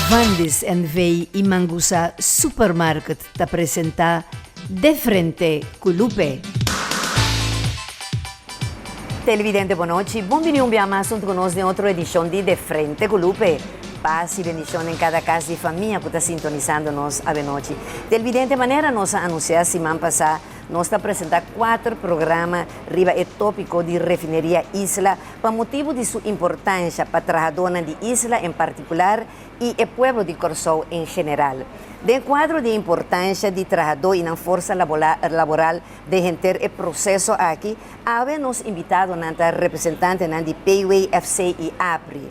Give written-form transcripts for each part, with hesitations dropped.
Vandis NV i Mangusa Supermarket ta presentá De Frente ku Lupe. Televidente bonochi, bon bini un bia mas huntu ku nos den otro edishon di De Frente ku Lupe. Pas i bendishon den kada kas di famia ku ta sintonisando nos avenochi. Televidente, manera nos a anunsiá siman pasá, nos ta presentá kuater programa riba e tópiko di Refineria Isla pa motibu di su importansha pa trahadónan di isla en partikular i e pueblo di Kòrsou en general. Den kuadro di e importansha di trahadó i nan forsa laboral den henter e proseso aki, awe nos invitadonan ta representantenan di PWFC i APRI.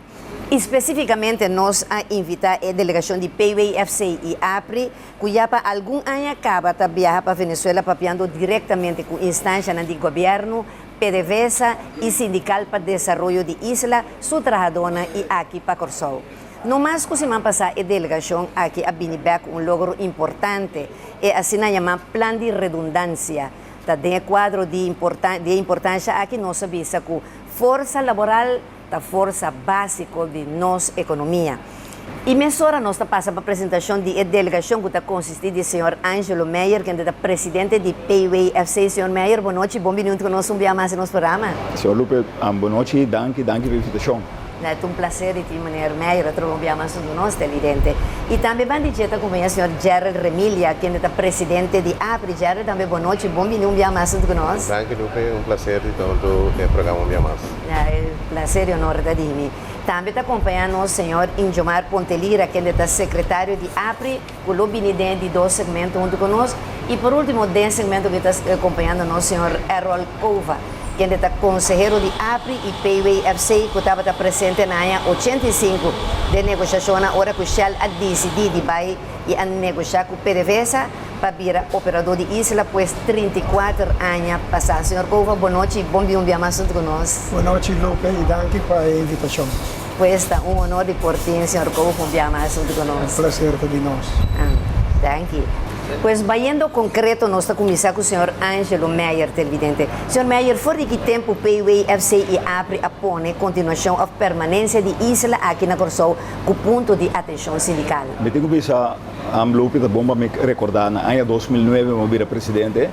I spesífikamente nos a invitá e delegashon di PWFC i APRI ku ya pa algun aña kaba ta biaha pa Venezuela papiando direktamente ku instanshanan di gobièrnu, PDVSA i Sindikal pa Desaroyo di Isla, su trahadónan i aki pa Kòrsou. No mas ku siman pasá e delegashon aki a bini bèk ku un logro importante, e asina yamá Plan di Redundansia. Ta den e kuadro di di e importansha aki nos a bisa ku forsa laboral ta forsa básiko di nos ekonomia. I mesora nos ta pasa pa presentashon di e delegashon ku ta konsistí di señor Angelo Meyer, kende ta presidente di PWFC. Señor Meyer, bon nochi, bon bini huntu ku nos un bia mas den nos programa. Señor Lupe, bon nochi, danki, danki pa e invitashon. Ta un placer di tin meneer Meyer otro un bia mas huntu ku nos, televidente. I tambe ban di dje ta kumpañá señor Gerald Remilia, kende ta presidente di APRI. Gerald, tambe bon nochi, bon bini un bia mas huntu ku nos. Danki Lupe, un placer di ta huntu den e programa un bia mas. E placer i honor ta di mi. Tambe ta acompaña nos señor Injomar Pontelira kende ta secretario di APRI cu lo bini den e di dos segmento hunto cu nos. Y por ultimo den segmento cu ta acompañando nos señor Errol Cova kende ta consehero di APRI y PWFC cu tabata presente na aña 85 den negociacionnan ora cu Shell a dicidi di bay y a negosha cu PDVSA pa bira operador di isla pues 34 aña pasá. Señor Cova, bon nochi y bon bin un bia mas huntu ku nos. Bon nochi Lupe y danki pa e invitashon. Pues ta un honor di por tin señor Cova un bia mas huntu ku nos. Un placer ta di nos. Danki. Pues bayendo konkreto nos ta kuminsá ku señor Angelo Meyer, televidente. Señor Meyer, for di ki tempu PWFC y APRI a pone kontinuashon òf permanensia di isla aki na Kòrsou ku punto di atenshon sindikal? Mi tin ku bisa Lopi, ta bon pa mi rekordá na aña 2009 mi a bira presidente.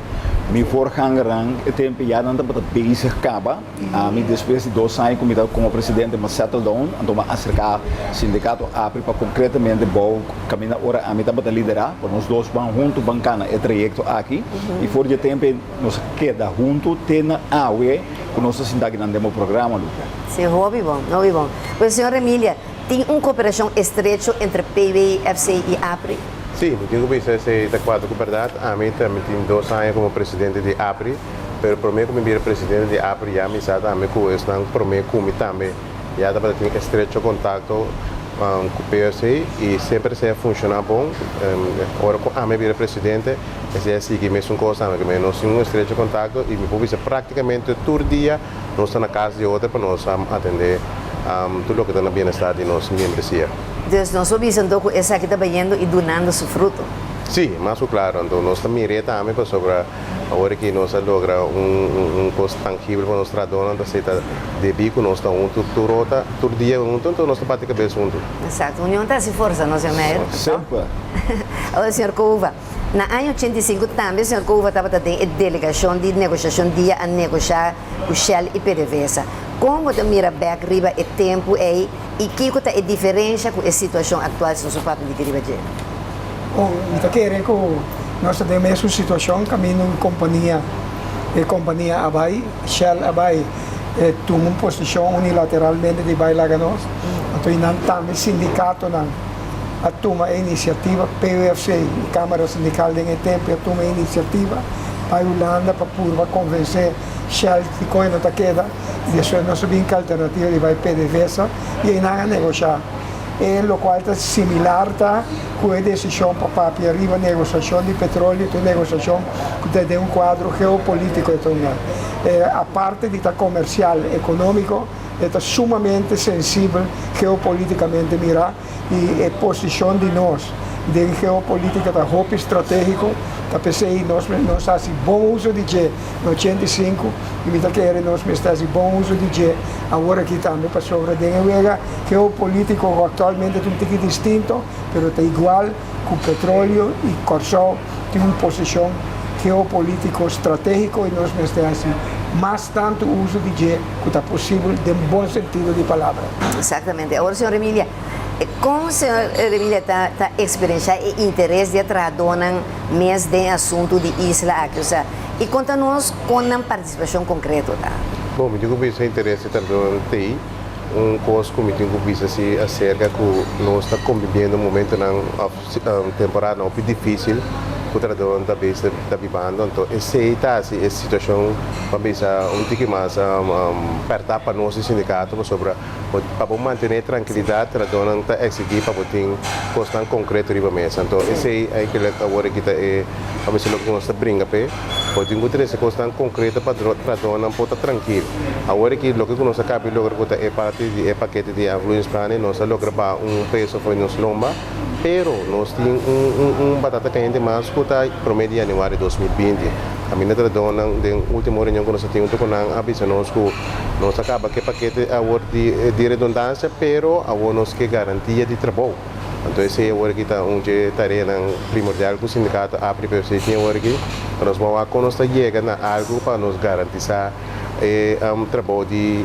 Mi voorgangernan e tempu ya nan tabata bezig kaba. Ami despues di dos aña ku mi ta komo presidente mi a settle down, anto mi a aserká sindikato APRI pa konkretamente bou kaminda ora ami tabata liderá pa nos dos ban huntu ban kana e trayekto aki. I for di e tempu ei nos a keda huntu te na awe ku nos ta sinta aki nan den bo programa, Lupe. Sí, hopi bon, hopi bon. Pues señor Emilia, Tin un koperashon estrecho entre PWFC i APRI? Sí, mi tin ku bisa esei ta kuadra ku bèrdat. Ami tambe tin dos aña komo presidente di APRI, pero promé ku mi bira presidente di APRI ya mi sa tambe ku esnan promé ku mi tambe ya tabata tin estrecho kontakto ku PWFC i semper esei a funshoná bon. Ora ku ami a bira presidente esei a sigui mesun kos tambe, ku nos tin un estrecho kontakto i mi por bisa práktikamente tur dia Nos ta na kas di otro pa nos atendé tur loke ta na bienestar di nos miembresia. Dus nos por bisa anto ku esaki ta bayendo i dunando su fruto. Sí, mas ku klaro. Anto nos ta mir'é tambe pasobra awor aki nos a logra un kos tangibel pa nos trahadónan ta así ta debí ku nos ta huntu tur ota, tur dia huntu, anto nos ta bati kabes huntu. Eksakto. Union ta hasi forsa, no, señor Meyer? Semper. Awor, señor Cova. Na aña 85 tambe señor Cova tabata den e delegacion di negociacion dia a negocia cu Shell y PDVSA. Con bo ta mira bek riba e tempo ey y kico ta e diferencia cu e situacion actual si nos por papia diki riba dje? Bon, mi ta kere cu nos ta den mesun situacion caminda un compania, e compania a bay, Shell a bay tuma un posicion unilateralmente di bay laga nos, anto y nan tambe sindicatonan. a tuma e inisiativa, PUFC i Kámara Sindikal den e tempu a tuma e inisiativa bai Hulanda pa purba konvensé Shell di kon e no ta keda i despues nos a bin ku alternativa di bai PDVSA i einan a negoshá. E lokual ta similar ta ku e desishon pa papia riba negosiashon di petroleo ta un negosiashon ku ta den un kuadro geopolítiko e ta un aparte di ta komersial ekonómiko e ta sumamente sensibel geopolítikamente mirá. I e posishon di nos den geopolítika ta hopi stratégiko, ta p'esei nos nos a hasi bon uso di dje na 85 i mi ta kere nos mester hasi bon uso di dje awor aki tambe pasobra den e wega geopolítiko ku aktualmente ta un tiki distinto pero ta igual ku petróleo i Kòrsou tin un posishon geopolítiko stratégiko i nos mester hasi mas tantu uso di dje ku ta posibel den bon sentido di palabra. Exactamente. Awor, señor Emilia, kon señor Emilia ta ta eksperenshá e interes di e trahadónan mes den e asuntu di isla aki? Osea, i konta nos kon nan partisipashon konkreto ta. Bon, mi tin ku bisa interes di trahadónan t'ei un kos ku mi tin ku bisa si aserka ku nos ta kombibiendo momentonan òf temporadanan hopi difísil ku trahadónan ta bisa ta bibando. Anto esei ta hasi e situashon pa bisa un tiki mas pèrtá pa nos di sindikato pasobra pa bo mantené trankilidat trahadónan ta eksigí pa bo tin kosnan konkreto riba mesa. Anto esei eigenlijk awor aki ta e pa bisa loke ku nos ta bringa p'e. Bo tin ku trese kosnan konkreto pa trahadónan por ta trankil. Awor aki loke ku nos a kaba di logra ku ta e parti di e pakete di aanvloeiingsplan nos a logra baha un peso for di nos lomba. Pero nos tin un batata kayente mas ku ta promé di yanüari 2020. Kaminda trahadónan den último reunion ku nos a tin huntu ku nan a bisa nos ku nos a kaba ku e pakete awor di redundansia pero awor nos ke garantia di trabou. Anto esei awor aki ta un dje tareanan primordial ku sindikato APRI PFC tin awor aki pa nos wak kon nos ta yega na algu pa nos garantisá e trabou di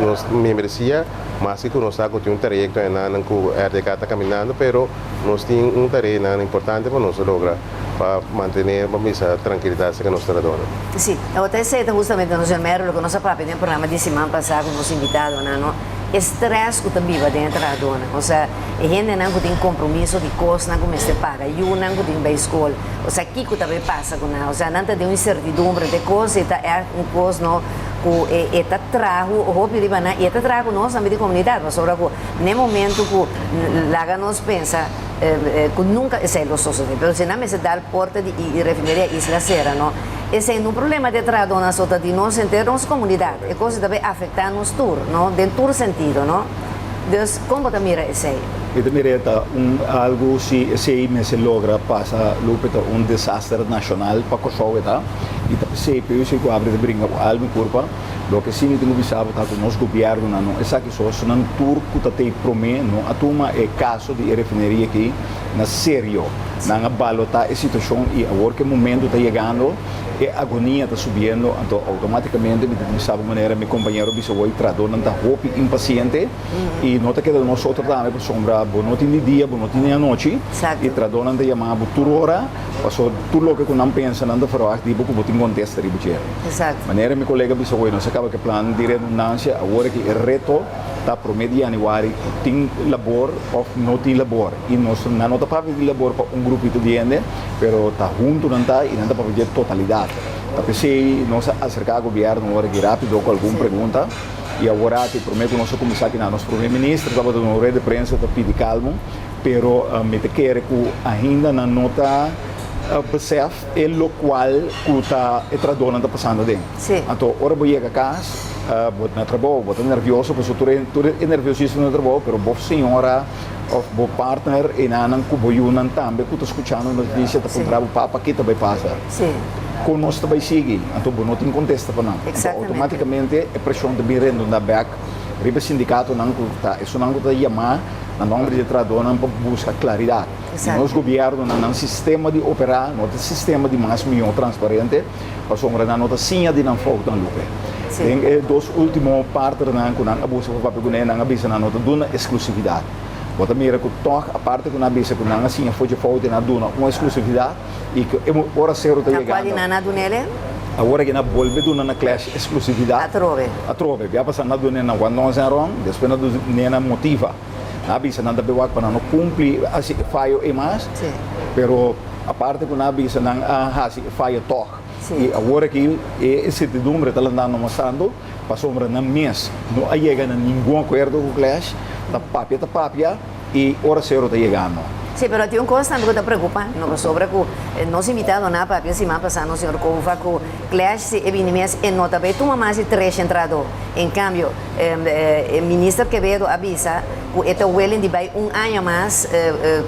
nos membresia. Maske ku nos sa ku tin un trayekto enanan ku RDK ta kaminando, pero nos tin un tarea enanan importante pa nos logra pa mantené, pa bisa, trankilidat serka nos trahadónan. Sí, awor ta esei ta hustamente nos Mero loke nos a papia den programa di siman pasá ku nos invitadonan, no? E strès ku ta biba den e trahadónan, osea e hendenan ku tin kompromiso di kosnan ku mester paga, yunan ku tin bai skol, osea kiko ta bai pasa ku nan, osea nan ta den un insertidumbre te kos i ta ègt un kos, no? Ku e ta trahu hopi riba nan i e ta traha ku nos tambe di komunidat pasobra ku n'e momentu ku laga nos pensa ku nunka esei lo sosode pero si nan mester dal porta di refineria Isla sera no esei no un problema di e trahadónan so ta di nos henter nos komunidat e kos ta bai afektá nos tur no den tur sentido no dus kon bo ta mira esei? Mi ta mira e ta un algu si esei mester logra pasa Lupe ta un desaster nashonal pa Kòrsou e ta. I ta p'esei PUC ku abri ta bringa ku alma i kurpa. Loke si mi tin ku bisa bo ta ku nos gobièrnunan no esaki so, esnan tur ku ta tei promé no a tuma e kaso di e refineria aki na serio. Nan a balotá e situashon i awor ku e momentu ta yegando e agonia ta subiendo, anto outomátikamente mi tin ku bisa bo manera mi kompañero bisa woi trahadónan ta hopi impasiente i no ta keda nos otro tambe pasobra bo no tin di dia bo no tin di anochi i trahadónan ta yama bo tur ora. Paso tur loke ku nan pensa nan ta verwacht di bo ku bo tin kontesta riba dje. Manera mi kolega bisa hoy nos a kaba ku e plan di redundansia, awor aki e reto ta prome di yanüari ku tin labor òf no tin labor. I nos nan no ta papia di labor pa un grupito di hende, pero ta huntu nan ta i nan ta papia di e totalidat. Ta p'esei nos a aserká gobièrnu awor aki rápido ku algun pregunta i awor aki prome ku nos a kuminsá kina nos prome minister tabata duna un rueda di prensa ta pidi kalmu. Pero mi ta kere ku ainda nan no ta besef e lokual ku ta e trahadónan ta pasando aden. Anto ora bo yega kas, bo na trabou, bo ta nervioso pasobra tur e tur e nerviosismo na trabou, pero bo señora òf bo partner enanan ku bo yunan tambe ku ta skuchando notisia ta puntra bo, Papa ki ta bai pasa? Kon nos ta bai sigui? Anto bo no tin kontesta pa nan. Anto outomátikamente e preshon ta bin rendondá bèk riba e sindikatonan ku ta esunnan ku ta yamá Na nomber di e trahadónan pa buska klaridat. I nos gobièrnunan, nan sistema di operá no ta sistema di mas mihó transparente, pasobra nan no ta siña di nan foutnan Lupe. Den e dos último partnernan ku nan a buska pa papia kuné, nan a bisa nan no ta duna eksklusividat. Bo ta mira ku tòg aparte ku nan a bisa ku nan a siña for dje fout i nan a duna un eksklusividat i ku e ora sero ta Na kual di yegando. nan a dun'el e? Awor aki nan a bolbe duna na Clash eksklusividat. Atrobe. Atrobe, bia pasa nan a dun'e na One Nonze Aron, despues nan a dun'e na Motiva. Nan a bisa nan ta bewak pa nan no kumpli hasi e fayo ei mas, pero aparte ku nan a bisa nan a hasi e fayo tòg. I awor aki e insertidumbre ta landando mas tantu pasobra nan mes no a yega na ningun akuerdo ku Clash, ta papia ta papia i ora sero ta yegando. Sí, pero tin un kos tambe ku ta preokupa no pasobra ku nos invitadonan a papia siman pasá nos señor Koufa ku Clash si e bini mes e no ta bay tuma mas di tres entrado. En kambio e minister Quevedo a bisa. ku e ta willing di bai un aña mas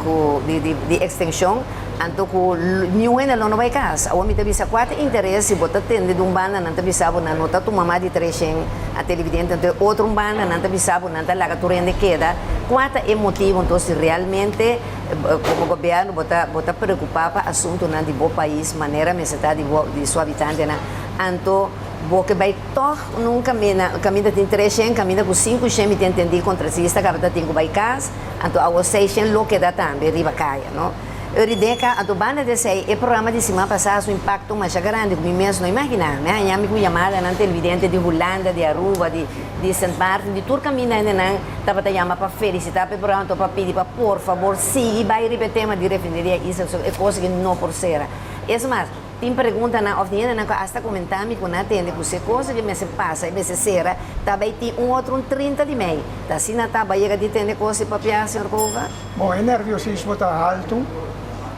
ku di ekstenshon, anto ku niun hende lo no bai kas. Awor mi ta bisa kua ta interes si bo ta tende di un banda nan ta bisa bo nan no ta tuma mas di treshen a televidente anto e otro un banda nan ta bisa bo nan ta laga tur hende keda. Kua ta e motibu anto si realmente komo gobièrnu bo ta bo ta preokupá pa asuntunan di bo pais manera mester ta di bo di su habitantenan anto bo ke bai tòg nun kaminda kaminda tin treshen kaminda ku sinkushen mi ta entendí kontrasista kaba ta tin ku bai kas anto awor seishen lo keda tambe riba kaya no. Eurideka, anto banda di esei e programa di siman pasá su impakto masha grandi ku mi mes no imaginá. Mi a haña mi ku yamadanan televidente di Hulanda, di Aruba, di di Sint Maarten, di tur kaminda hendenan tabata yama pa felisitá pa e programa anto pa pidi pa por fabor sigui bai riba e tema di refineria Isla pasobra e kos aki no por sera. Es mas, tin preguntanan òf tin hendenan ku asta komentá mi ku nan a tende ku si e kos aki mester pasa i mester sera ta bai tin un otro un 30 di mei. Ta asina ta bai yega di tende kos di papia, señor Cova? Bon, e nerviosismo ta haltu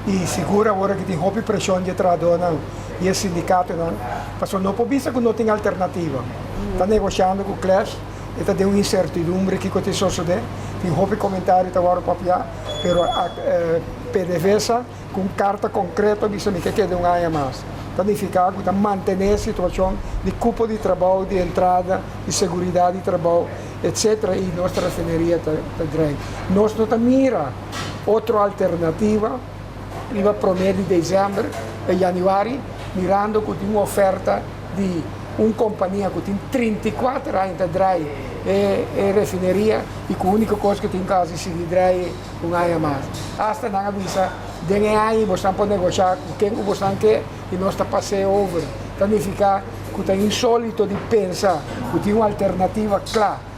i sigur awor aki tin hopi preshon di e trahadónan i e sindikatonan, pasobra no por bisa ku no tin alternativa. Ta negoshando ku Clash, e ta den un insertidumbre kiko ta sosodé, tin hopi komentario ta wòrdu papiá, pero a PDVSA ku un karta konkreto a bisa mi ke keda un aña mas. Ta nifiká ku ta mantené e situashon di kupo di trabou, di entrada, di seguridat di trabou. Etcetera y nos refineria ta draai. Nos no ta mira otro alternativa riba prome di december e januari mirando cu tin un oferta di un compania cu tin 34 aña ta draai e refineria y cu unico cos cu tin cu haci sigui draai un aña mas. Hasta nan a bisa den e aña bosnan por negosha cu ken cu bosnan ke y nos ta pas'e over. Ta nifica ku ta insólito di pensa ku tin un alternativa kla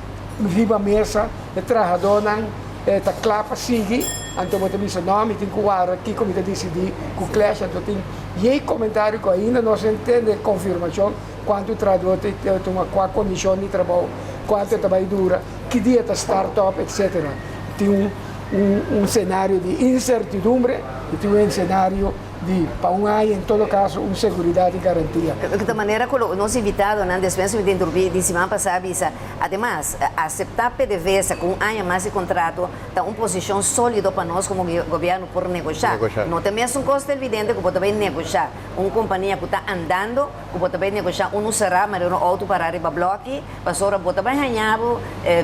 riba mesa, e trahadónan ta kla pa sigui, anto bo ta bisa no, mi tin ku warda kiko mi ta disidí ku Clash, anto tin yei komentario ku ainda no se tende konfirmashon kuantu trahadó ta tuma, kua kondishon di trabou, kuantu e ta bai dura, ki dia ta start up, etsetera. Tin un senario di insertidumbre i tin un senario. Di pa un aña en todo caso un seguridad y garantia. Di manera cu nos invitadonan despues mi ta interumpi di siman pasa a bisa, ademas, acepta PDVSA cu un aña mas di contrato ta un posicion solido pa nos como gobierno por negosha. No ta mesun cos ta evidente cu bo ta bay negosha un compania cu ta andando cu bo ta bay negosha uno cera manera un auto para riba bloki, Pasobra bo ta bai haña bo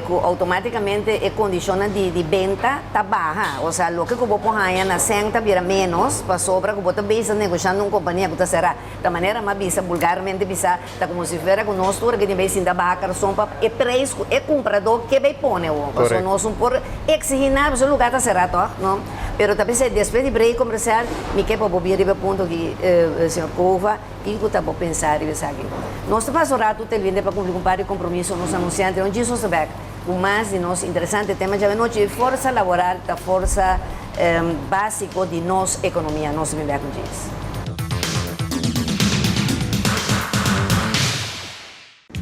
ku outomátikamente e kondishonnan di di benta ta baha. Osea, loke ku bo por haña na sèn ta bira ménos pasobra ku bo ta bezig negoshando un kompania ku ta será. Ta manera m'a bisa bulgarmente bisa, ta komo si fuera ku nos tur aki tin bai sinta baha karson pa e preis ku e kumpradó ke bai pone bo. Pasobra nos no por eksigí nada pasobra e lugá ta será tòg, no? Pero ta p'esei despues di break komersial mi ke pa bo bin riba e punto aki, señor Cova. Kiko ta bo pensa riba esaki? Nos ta pasa un ratu televidente pa kumpli ku un par di kompromiso nos anunsiante Don Jesus ta bek ku mas di nos interesante tema djawe nochi, Forsa laboral ta forsa básiko di nos ekonomia. Nos ta bin bek ku djis.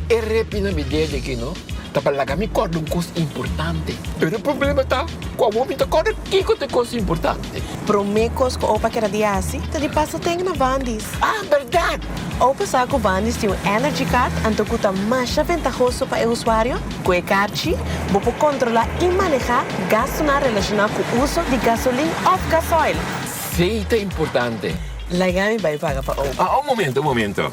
E repi na mi dede aki no ta pa laga mi kòrda un kos importante. Pero e problema ta ku awor mi ta kòrda kiko ta e kos importante. Promé kos ku Opa keda di hasi ta di pasa ten na Vandy's. Ah, bèrdat! Opa sa ku Vandy's tin un Energy Card anto ku ta masha ventahoso pa e usuario. Ku e karchi bo por kontrolá i manehá gastunan relashoná ku uso di gasolin òf gasoil. Sí, ta importante. Laga mi bai paga pa Opa. Ah, un momento, un momento.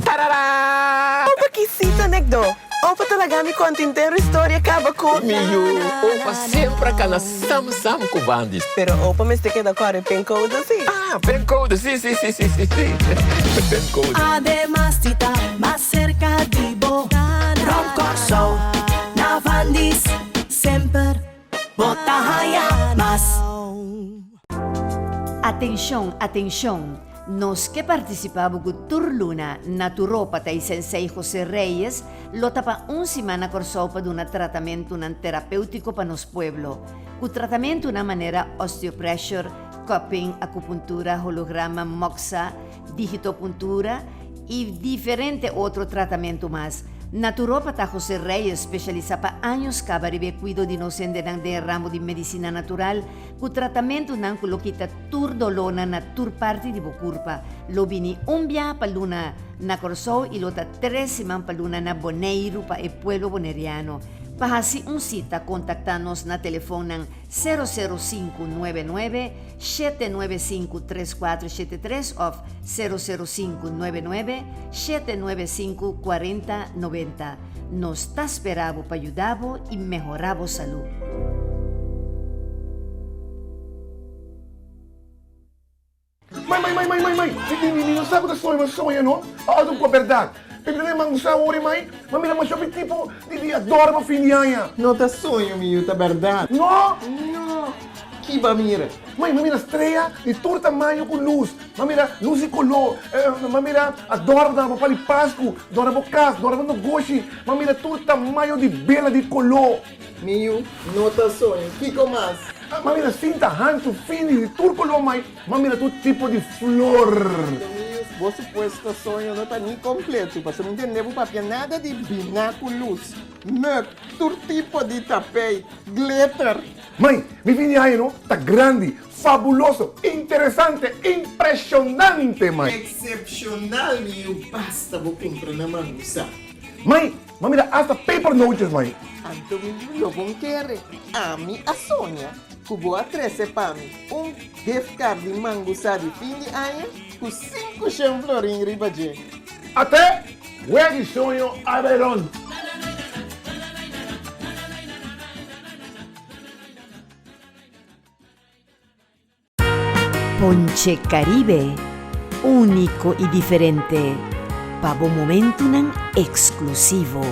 Tarara! Opa kisita nekdo. Opa ta laga mi konta intero historia kaba ku. Mi yu, opa semper a kana sam sam ku Bandis. Pero opa mester keda kore pincode si. Ah, pincode, si, si, si, si, si, si. Pincode. Ademas di ta mas serka di bo, Rònt Kòrsou, na Vandis, semper bo ta haña mas. Atenshon, atenshon! Nos ke partisipá bo ku tur luna naturópata i sensei José Reyes lo ta pa un siman na Kòrsou pa duna tratamentunan terapéutiko pa nos pueblo. Ku tratamentunan manera osteopressure, cupping, akupuntura, holograma, moxa, digitopuntura i diferente otro tratamentu mas. Naturópata José Reyes spesialisá pa años kaba riba e kuido di nos hendenan den e ramo di medisina natural. Ku tratamentunan ku lo kita tur dolónan na tur parti di bo kurpa. Lo bini un biaha pa luna na Kòrsou i lo ta tres siman pa luna na Boneiru pa e pueblo boneriano. Pa hasi un sita kontaktá nos na telefonnan 00599 795 3473 òf 00599 795 4090. Nos ta spera bo pa yuda bo i mehorá bo salú. Mai, mai, mai, mai, mai, mai, mi, mi, mi no sa ku ta soña, ma soña no, a otro ku bèrdat. Mi ta man gusta awor e mai, ma mira masha hopi tipo di di adorno pa fin di aña. No ta soño mi yu, ta bèrdat. No! No! Ki bo a mira? Mai, mi mira strea di tur tamaño ku lus, mi mira lus di koló, mi mira adorno ta na bo pali Pasku, dòrna bo kas, dòrna bo nogoshi, mi mira tur tamaño di bela di koló. Mi yu, no ta soño. Kiko mas? M'a mira sinta hanchu, fini, di tur koló mai. M'a mira tur tipo di flor. Anto mi yu, bo supuesto soño no ta ni kompleto, pasobra mi ntende bo papia nada di biná ku lus, mùk, tur tipo di tapeit, glitter. Mai, mi fin di aña no ta grandi, fabuloso, interesante, impreshonante, mai. Eksepshonal, mi yu, basta bo kumpra na Mangusa. Mai, M'a mira hasta paper nootjes mai. Anto mi yu lo bon kere. Ami a soña ku bo a trese pa mi un gift card di Mangusa di fin di aña ku 500 florin riba dje. Ate, wea di soño a bai rond. Ponche Caribe, úniko i diferente, pa bo momentunan eksklusivo.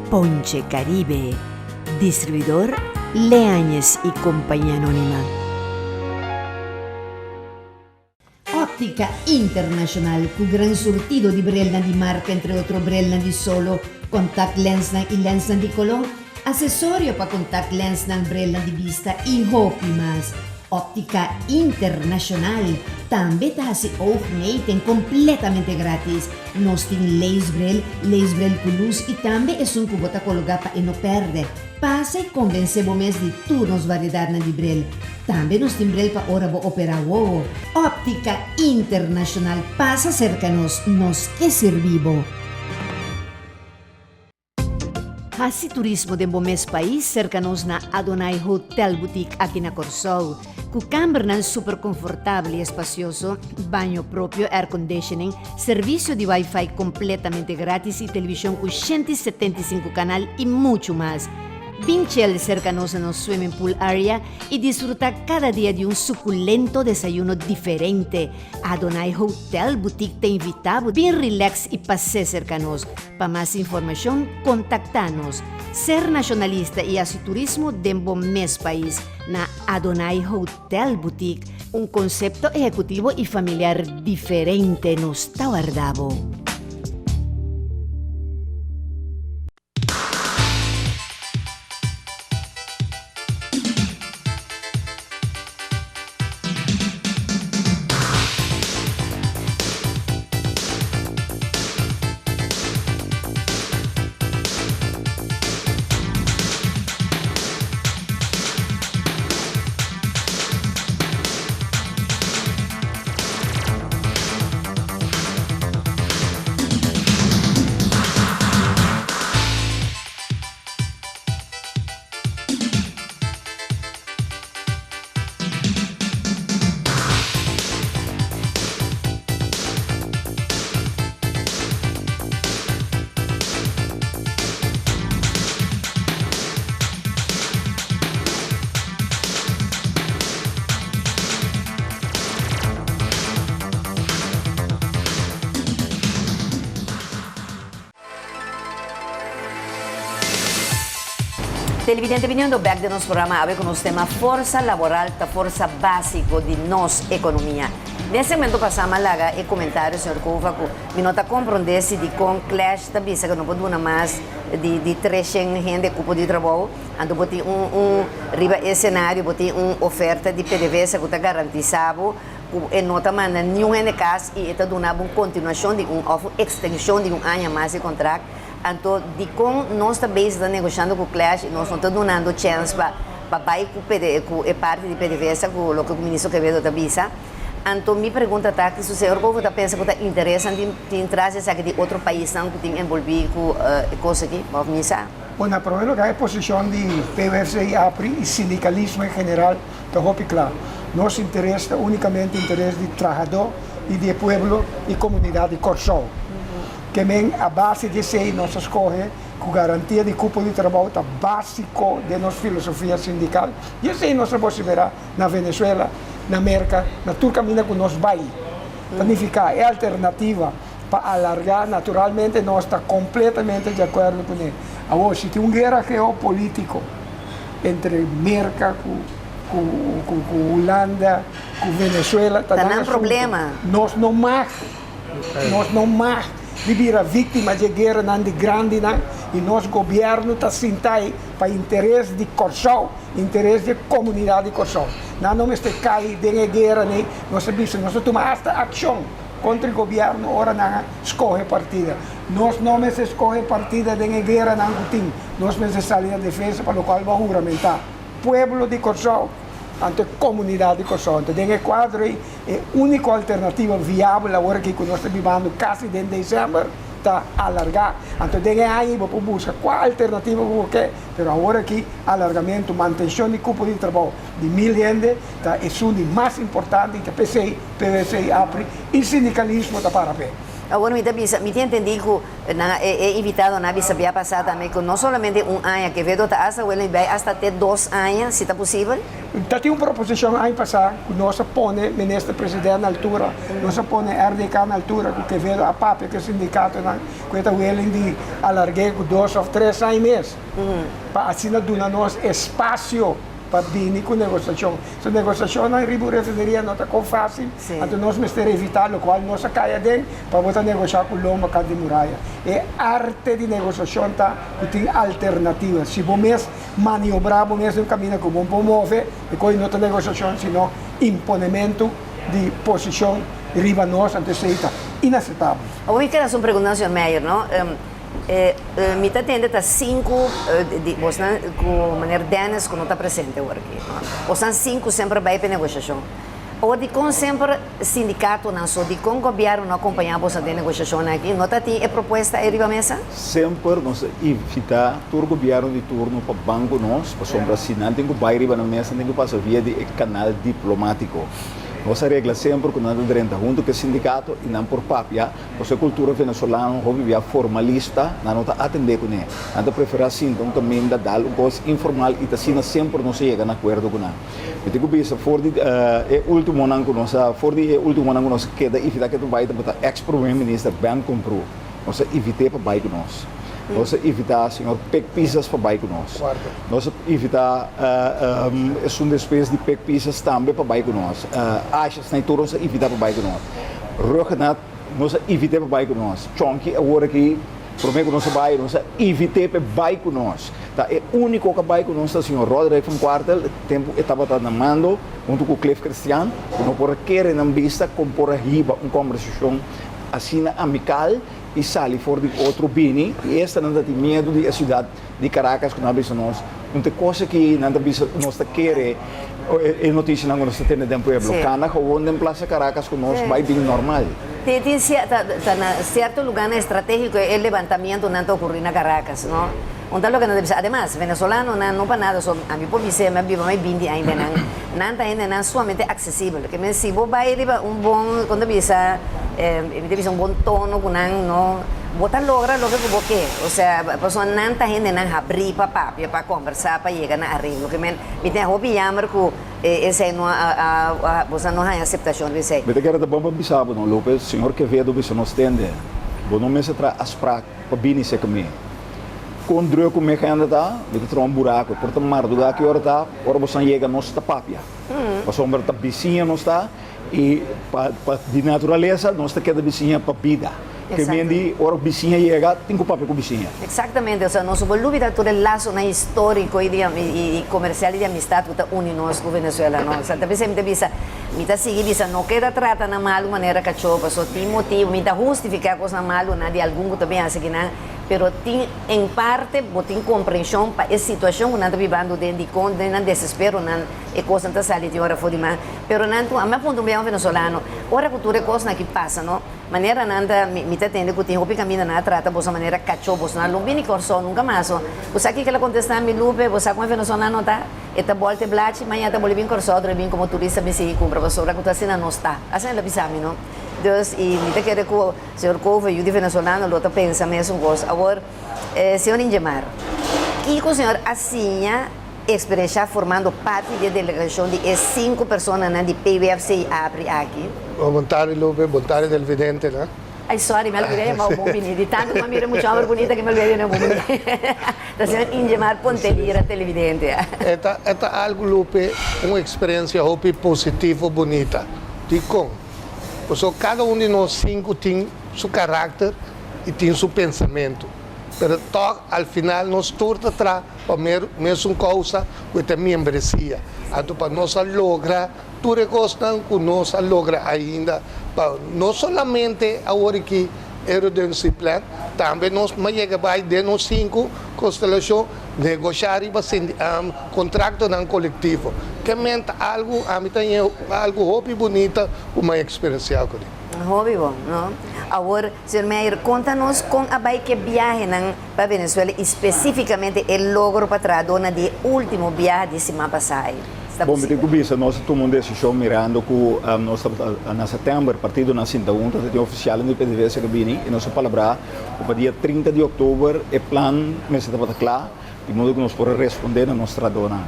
Ponche Caribe, distribuidor Leañez y Compañía Anónima. Óptica Internacional ku gran surtido di brelnan di marka entre otro brelnan di solo, contact lensnan i lensnan di koló, asesorio pa contact lensnan, brelnan di bista i hopi mas. Óptica Internacional tambe ta hasi oogmeting completamente gratis. Nos tin leesbril, leesbril ku lus i tambe esun ku bo ta kologa pa e no pèrdè. Pasa i konvensé bo mes di tur nos variedatnan di bril. Tambe nos tin bril pa ora bo operá wowo. Óptica Internacional pasa serka nos, nos ke sirbi bo. Hasi turismo den bo mes pais serka nos na Adonai Hotel Boutique aki na Kòrsou. Ku kambernan super konfortabel i espasioso, baño propio, airconditioning, servisio di wifi kompletamente gratis i televishon ku 175 kanal i muchu mas. Bin chel serka nos na nos swimming pool area i disfrutá kada dia di un sukulento desayuno diferente. Adonai Hotel Boutique ta invitá bo bin relax i pas'é serka nos. Pa mas informashon kontaktá nos. Ser nashonalista i hasi turismo den bo mes pais na Adonai Hotel Boutique, un konsepto ehekutivo i familiar diferente nos ta warda bo. Televidente biniendo bek den nos programa awe ku nos tema Forsa Laboral ta forsa básiko di nos ekonomia. Den segmento pasá mi a laga e komentario señor Cova ku mi no ta komprondé si dikon Clash ta bisa ku no por duna mas di di treshen hende kupo di trabou, anto bo tin un un riba e senario bo tin un oferta di PDVSA ku ta garantisá bo ku e no ta manda niun hende kas i e ta duna bo un kontinuashon di un òf un ekstenshon di un aña mas di kontrakt, anto dikon nos ta bezig ta negoshando ku Clash i nos no ta dunando chèns pa pa bai ku pd ku e parti di PDVSA ku loke ku Ministro Quevedo ta bisa? Anto mi pregunta ta kisu señor Kovo ta pensa ku ta interesnan tin tin tras esaki di otro paisnan ku tin enbolbí ku e kos aki òf mi sa? Bon, na promé lugá e posishon di PUFC i APRI i sindikalismo en general ta hopi kla. Nos interes ta únikamente interes di trahadó i di e pueblo i komunidat di Kòrsou. Ke men a base di esei nos a skohe ku garantia di kupo di trabou ta básiko den nos filosofia sindikal i esei nos a bosiberá na Venezuela, na Merka, na tur kaminda ku nos bai. Ta nifiká e alternativa pa alargá, naturalmente nos ta kompletamente di akuerdo kuné. Awor, si tin un guera geopolítiko entre Merka ku ku ku Hulanda, ku Venezuela, ta Ta nan nan asuntu. problema. Nos no mag, nos no mag di bira víktima dje gueranan di grandinan i nos gobièrnu ta sinta ei pa interes di Kòrsou, interes di e komunidat di Kòrsou. Nan no mester kai den e guera nei, nos a bisa, nos a tuma asta akshon kontra e gobièrnu ora nan a skohe partida. Nos no mester skohe partida den e gueranan ku tin, nos mester sali na defensa pa lokual bo a huramentá pueblo di Kòrsou, anto e komunidat di Kòrsou. Anto den e kuadro ei e úniko alternativa viabel awor aki ku nos ta bibando kasi den desèmber ta alargá. Anto den e aña ei bo por buska kua alternativa ku bo ke, pero awor aki alargamentu, mantenshon di kupo di trabou di mil hende ta esun di mas importante i ta p'esei PWC, APRI i sindikalismo ta para p'e. Awor mi ta bisa, mi tin entendí ku nan e e invitadonan a bisa bia pasá tambe ku no solamente un aña, Quevedo ta asta welen bai asta te dos aña, si ta posibel. Ta tin un proposishon aña pasá ku nos a pone Minister President na altura, nos a pone RDK na altura ku Quevedo a papia ku e sindikatonan ku e ta welen di alarg'é ku dos òf tres aña mes pa asina duna nos espasio pa bini ku negosiashon. So negosiashonnan riba un refineria no ta kon fásil, anto nos mester evitá lokual nos a kai aden pa bo ta negoshá ku lomba kant di muraya. E arte di negosiashon ta ku tin alternativa. Si bo mes maniobrá bo mes den un kaminda ku bo por move, e kos no ta negosiashon sino imponementu di posishon riba nos, anto esei ta inaseptabel. Awor mi ker hasi un pregunta na señor Meijer, no? Mi ta tende ta sinku di bosnan ku meneer Dennis ku no ta presente awor aki. Bosnan sinku semper bai pa e negoshashon. Awor dikon semper sindikatonan so? Dikon gobièrnu no a kompañá boso den negoshashonnan aki? No ta tin e propuesta ei riba mesa? Semper nos a invitá tur gobièrnu di turno pa ban ku nos, pasobra si nan tin ku bai riba nan mesa nan tin ku pasa via di e kanal diplomátiko. Nos a regla semper ku nan ta drenta huntu ku e sindikato i nan por papia. Pasobra e kultura venezolano hopi bia formalista, nan no ta atendé kuné. Nan ta preferá sinta un kaminda, dal un kos informal i ta asina semper nos a yega na akuerdo ku nan. Mi tin ku bisa for di e últimonan ku nos a for di e últimonan ku nos a keda evitá ke ta bai tabata eks prome minister Ben Komproe. Nos a evit'é pa bai ku nos. Nos a evitá señor Pik Pisas pa bai ku nos. Nos a evitá esun despues di Pik Pisas tambe pa bai ku nos. Asha Snijtoer nos a evitá pa bai ku nos. Ruggenat nos a invit'é pa bai ku nos. Chonky awor aki, promé ku nos a bai, nos a invit'é pa e bai ku nos. Ta e úniko ku a bai ku nos ta señor Roderick van Kwartel, e tempu e tabata na mando huntu ku Cliff Christian, ku no por a kere nan bista kon por a hiba un kòmbersashon asina amikal i sali for di otro bini. I esta nan ta tin miedu di e siudat di Caracas ku nan a bisa nos un te kos aki nan ta bisa nos ta kere e notisianan ku nos ta tene den pueblo kana gewoon den Plaza Caracas ku nos bai bin normal. Tin tin ta na sierto lugarnan estrategiko e levantamientonan ta ocurri na Caracas no un ta loke nan ta bisa ademas venezolanonan no pa nada so ami por bisa mi a biba mai binti aña den nan nan ta hendenan sumamente aksesibel ke men si bo bai riba un bon kon ta bisa mi ta bisa un bon tono ku nan no bo ta logra loke ku bo ke osea pasobra nan ta hendenan habrí pa papia pa kombersá pa yega na areglo ke men mi tin hopi yamber ku esei no a boso no haña aseptashon riba esei. Mi ta kere ta bon pa bisa bo no Lopez, señor Quevedo bisa nos tende bo no mester traha afsprak pa bini serka mi. Kon druk ku mi agenda ta, mi ta traha un buraku, por ta mardugá ki ora ta, ora boso yega nos ta papia. Pasobra ta bisiña nos ta i pa pa di naturalesa nos ta keda bisiña pa bida. Ke men di ora bisiña yega tin ku papia ku bisiña. Exactamente, osea nos por lubida tur e lasonan historico i di i comercial i di amistad ku ta uni nos ku Venezuela no. Osea ta bisa mi ta bisa mi ta sigui bisa no keda trata nan malu manera kachó paso tin motibu mi ta hustifica kosnan malunan di algun ku ta bin hasi kinan pero tin en parte bo tin comprension pa e situacion ku nan ta bibando den dikon den nan desespero nan E kosnan ta sali di ora for di man. Pero nan tur, ami a puntra un biaha un venezolano, ora ku tur e kosnan aki pasa, no? Manera nan ta, mi, mi ta tende ku tin hopi kaminda nan a trata boso manera kachó, boso no a lun bini Kòrsou nunka mas. So, bo sa kiko el a kontestá mi, Lupe? Bo sa kon e venezolano ta? E ta bòlta e blachi, mañana ta bolbe bin Kòrsou, otro bin komo turista bin sigui kumpra pasobra ku ta asina nos ta. Asina el a bisa mi, no? Dus, i mi ta kere ku señor Cove, yu di venezolano, lo ta pensa mesun kos. Awor, señor Ingemar, kiko señor a siña eksperenshá formando parti di e delegashon di e sinku personanan di PWFC i APRI aki? Bon tardi Lupe, bon tardi televidentenan. Ay sorry, mi a olbida yama bo bon bini. Di tantu ku mi a mira mucha homber bunita ke mi a olbida yama bo bon bini. Ta señor Ingemar Pontelira televidente. E ta e ta algu Lupe, un eksperensia hopi positivo bunita. Dikon? Pasobra kada un di nos sinku tin su karakter i tin su pensamentu. Pero tòg al final nos tur ta traha pa mesun kousa ku e ta miembresia. Anto pa nos a logra Tur e kosnan ku nos a logra ainda pa no solamente awor aki e redundancy plan, tambe nos a yega bai den nos sinku konstelashon negoshá riba kontraktonan kolektivo. Ke men ta algu ami ta haña algu hopi bunita ku mi a eksperensiá kuné. Hopi bon, no? Awor, señor Meijer, konta nos kon a bai ke biahenan pa Venezuela i spesífikamente e logro pa trahadónan di e último biaha di siman pasá ei. Sta Bon, mi tin posibel. ku bisa, nos a tuma un desishon mirando ku nos tabata na sètèmber, partidonan sinta huntu, ta tin ofisialnan di PDVSA ku bini i nos a palabrá ku pa dia 30 di òktober e plan mester tabata kla, di modo ku nos por a respondé na nos trahadónan.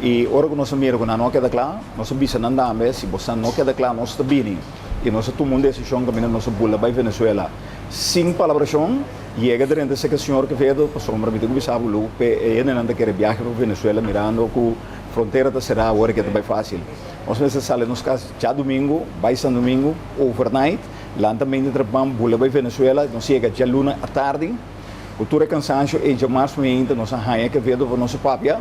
I ora ku nos a mira ku nan no a keda kla, nos a bisa nan tambe, si bosan no keda kla, nos ta bini. I nos a tuma un desishon kaminda nos a bula bai Venezuela sin palabrashon. Yega drenta esaki señor Quevedo, pasobra mi tin ku bisa bo Lupe, e hendenan ta kere biahe pa Venezuela mirando ku frontera ta será awor ke ta bai fásil. Nos mester sali nos kas djadumingu, bai San Domingo, overnight, lanta mente trabam, bula bai Venezuela, nos yega djaluna atardi, ku tur e kansansio ei djamars mainta nos a haña Quevedo pa nos a papia.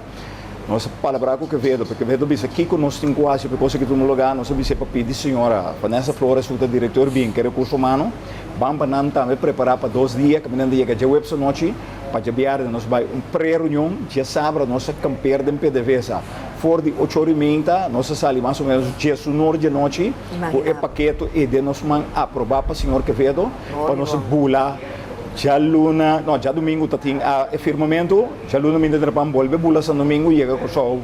Nos a palabrá ku Quevedo, pa Quevedo bisa kiko nos tin ku hasi pa e kos aki tuma lugá, nos a bis'é pa pidi señora Vanessa Flores ku ta direktor bien ke rekurso humano, Ban pa nan tambe prepará pa dos dia, kaminda nan ta yega djaweps anochi, pa djabièrnè nos bai un pre-reunion, djasabra nos a kampeer den PDVSA. For di ocho ora i meinta nos a sali mas o ménos djesunor djanochi ku e paketo ei den nos man aprobá pa señor Quevedo pa nos bula djaluna, no djadumingu ta tin e firmamentu, djaluna minta trabam bolbe bula sandomingu yega Kòrsou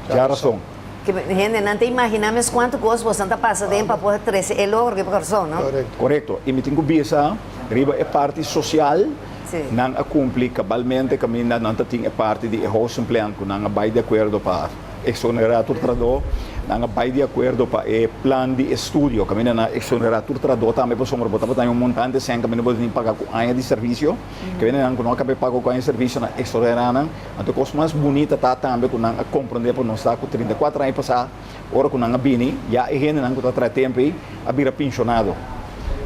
djarason. Ke hendenan ta imaginá mes kuantu kos bosan ta pasa den pa por trese e logro aki pa Kòrsou, no? Korekto. I mi tin ku bisa riba e parti sosial, nan a kumpli kabalmente kaminda nan ta tin e parti di e housing plan ku nan a bai di akuerdo pa eksonerá tur trahadó, nan a bai di akuerdo pa e plan di estudio kaminda nan a eksonerá tur trahadó tambe pasobra bo tabata haña un montante sèn kaminda bo tin paga ku aña di servisio, kaminda nan ku no a kaba e pago ku aña di servisio nan a eksonerá nan. Anto kos mas bunita ta tambe ku nan a komprondé pa nos ta ku 34 aña pasá, ora ku nan a bini, ya e hendenan ku ta traha tempu ei a bira penshonado.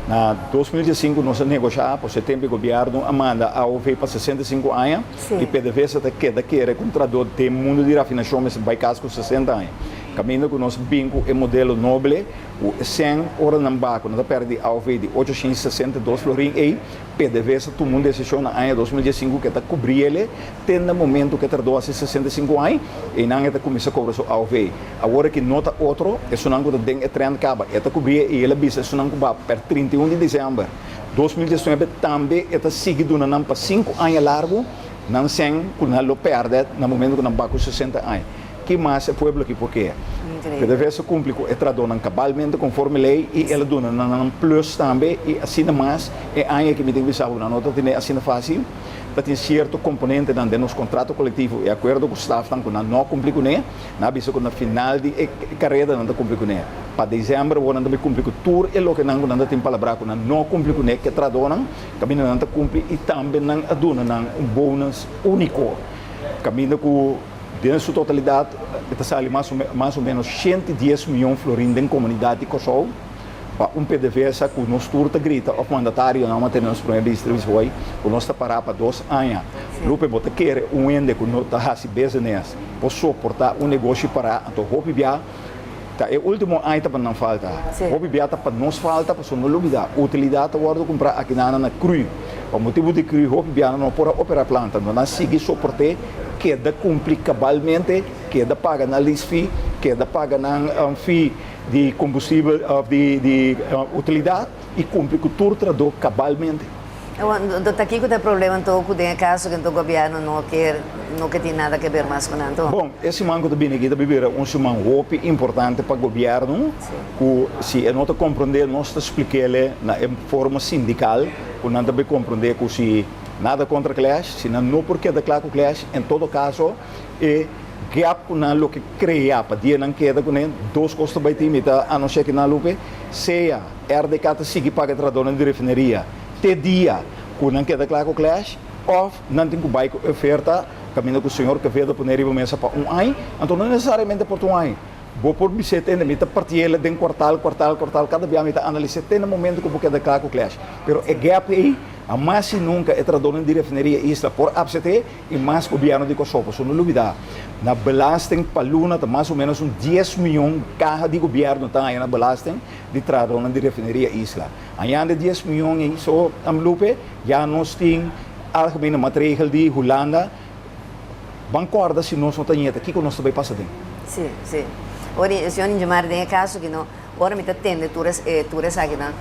Na 2015 nos a negoshá, pasobra e tempu ei gobièrnu a manda AOV pa 65 aña i PDVSA ta keda kere ku un trahadó den mundu di rafinashon mester bai kas ku 60 aña. Kaminda ku nos bin ku e modelo noble ku e sèn ora nan baha ku nan ta pèrdè di AOV di 862 florin ei, PDVSA tuma un desishon na aña 2015 ku e ta kubri el te na momentu ku e tardó hasi 65 aña, einan e ta kuminsá kobra su AOV. Awor aki no ta otro, esunnan ku ta den e trènt kaba, e ta kubri e i el a bisa esunnan ku ba per 31 di desèmber 2019 tambe e ta sigui duna nan pa sinku aña largu nan sèn ku nan lo pèrdè na momentu ku nan ba ku 60 aña. Ki mas e pueblo aki por kere? PDVSA cumpli cu e tradonan cabalmente conforme ley y el a duna nan nan plus tambe y asina mas e aña aki mi tin bisa bo nan no ta tene asina facil, ta tin cierto componentenan den nos contrato colectivo y acuerdo cu stafnan cu nan no a cumpli cune, nan a bisa cu na final di e careda nan ta cumpli cune. Pa december awor nan ta bay cumpli cu tur e lokenan cu nan ta tin palabra cu nan no a cumpli cune ke tradonan caminda nan ta cumpli y tambe nan a duna nan un bonus unico caminda cu. Den su totalidat e ta sali mas mas o menos 110 mion florin den komunidat di Kòrsou pa un PDVSA ku nos tur ta grita òf mandatarionan a tene nos prome minister bisa hoy ku nos ta pará pa dos aña. Lupe bo ta kere un hende ku no ta hasi business por soportá un negoshi pará anto hopi bia ta e ultimo aña ta pa nan falta hopi bia ta pa nos falta pasobra no lubida utilidat ta wòrdu kumprá akinan na cru pa motibu di cru hopi bia nan no por a operá planta anto nan sigui soport'é. Keda kumpli kabalmente, keda paga nan lease fee, keda paga nan fee di kombustibel òf di di utilidat i kumpli ku tur trahadó kabalmente. Awor, ta kiko ta e problema anto ku den e kaso ku anto gobièrnu no kier no ke tin nada ke ber mas ku nan anto? Bon, e siman ku ta bini aki ta bira un siman hopi importante pa gobièrnu ku si e no ta komprondé nos ta splik'é na e forma sindikal ku nan ta bay komprondé ku si nada kontra Clash, si nan no por keda kla ku Clash en todo kaso e gap ku nan loke krea pa dia nan keda kuné dos kos ta bay tin mi ta anunsiá aki nan Lupe, sea RDK ta sigui paga e trahadónan di refineria te dia ku nan keda kla ku Clash òf nan tin ku bai ku oferta kaminda ku señor Quevedo pone riba mesa pa un aña, anto no nesesariamente por ta un aña. Bo por bis'é tende mi ta parti'el den kuartal, kuartal, kuartal, kada bia mi ta analis'é te na momento ku bo keda kla ku Clash. Pero e gap ei, hamas i nunka e trahadónan di Refineria Isla por apsept'é i mas gobièrnu di Kòrsou. Pasobra no lubidá, na belasting pa luna ta mas o ménos un dies mion kaha di gobièrnu ta haña na belasting di trahadónan di Refineria Isla. Hañando e dies mion ei so, Lupe, ya nos tin algemene matregel di Hulanda. Ban kòrda si nos no ta ñeta, kiko nos ta bai pasa den? Sí, sí. Ora, señor Ingemar, den e kaso ki no, ora mi ta tende tur es, tur esakinan,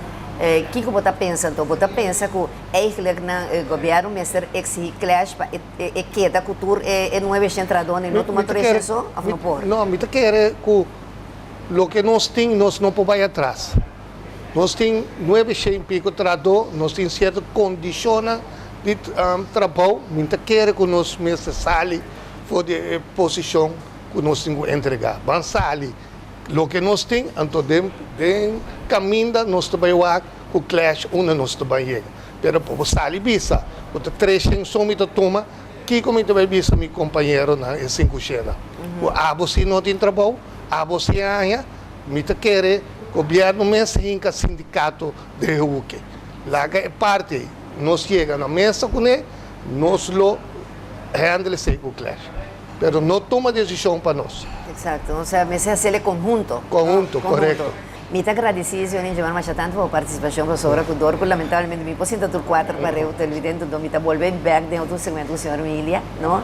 kiko bo ta pensa anto? Bo ta pensa ku eigenlijk nan gobièrnu mester eksihí Clash pa e e keda ku tur e e nuebe shentradonan i no tuma tur e shen so, òf no por? No, mi ta kere ku loke nos tin nos no por bai atras. Nos tin nuebe shen i piko trahadó, nos tin sierto kondishonnan di trabou, mi ta kere ku nos mester sali for di e posishon ku nos tin ku entregá. Ban sali loke nos tin, anto den den kaminda nos ta bai wak ku Clash unda nos ta bai yega. Pero pa bo sali bisa ku ta 300 so mi ta tuma, kiko mi ta bai bisa mi kompañeronan e sinku shennan? Ku abo si no tin trabou, abo si haña, Mi ta kere gobierno mes hinca sindicato den e huki. Laga e parti ei. Nos yega na mesa cune, nos lo handle esey cu Clash. Pero no tuma decision pa nos. Exacto. Osea mester haciel e conhunto. Conhunto, correcto. Mi ta agradeci señor Ingemar masha tanto pa bo participacion pasobra cu dor cu lamentablemente mi por sinta tur cuatro pareu televidente enton mi ta bolbe bek den otro segmento cu señor Emilia, no?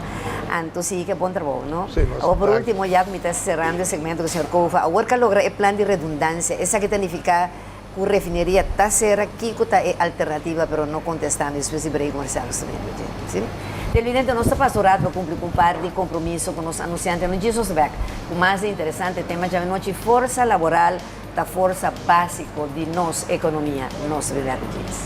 Anto sigui ke bon trabou, no? Sí, nos Awor por danki. ultimo ya cu mi ta cerrando e segmento cu señor Cova, awor cu a logra e plan di redundancia, esaki ta nifica cu refineria ta cera, kico ta e alternativa, pero no contesta mi despues di break comercial nos ta bini cu dje, si? Televidente, nos ta pasa un rato pa cumpli cu un par di compromiso cu nos anunciante, no djis nos ta bek cu mas di interesante tema djawe nochi, forsa laboral ta forsa basico di nos economia, nos ta bini bek cu djis.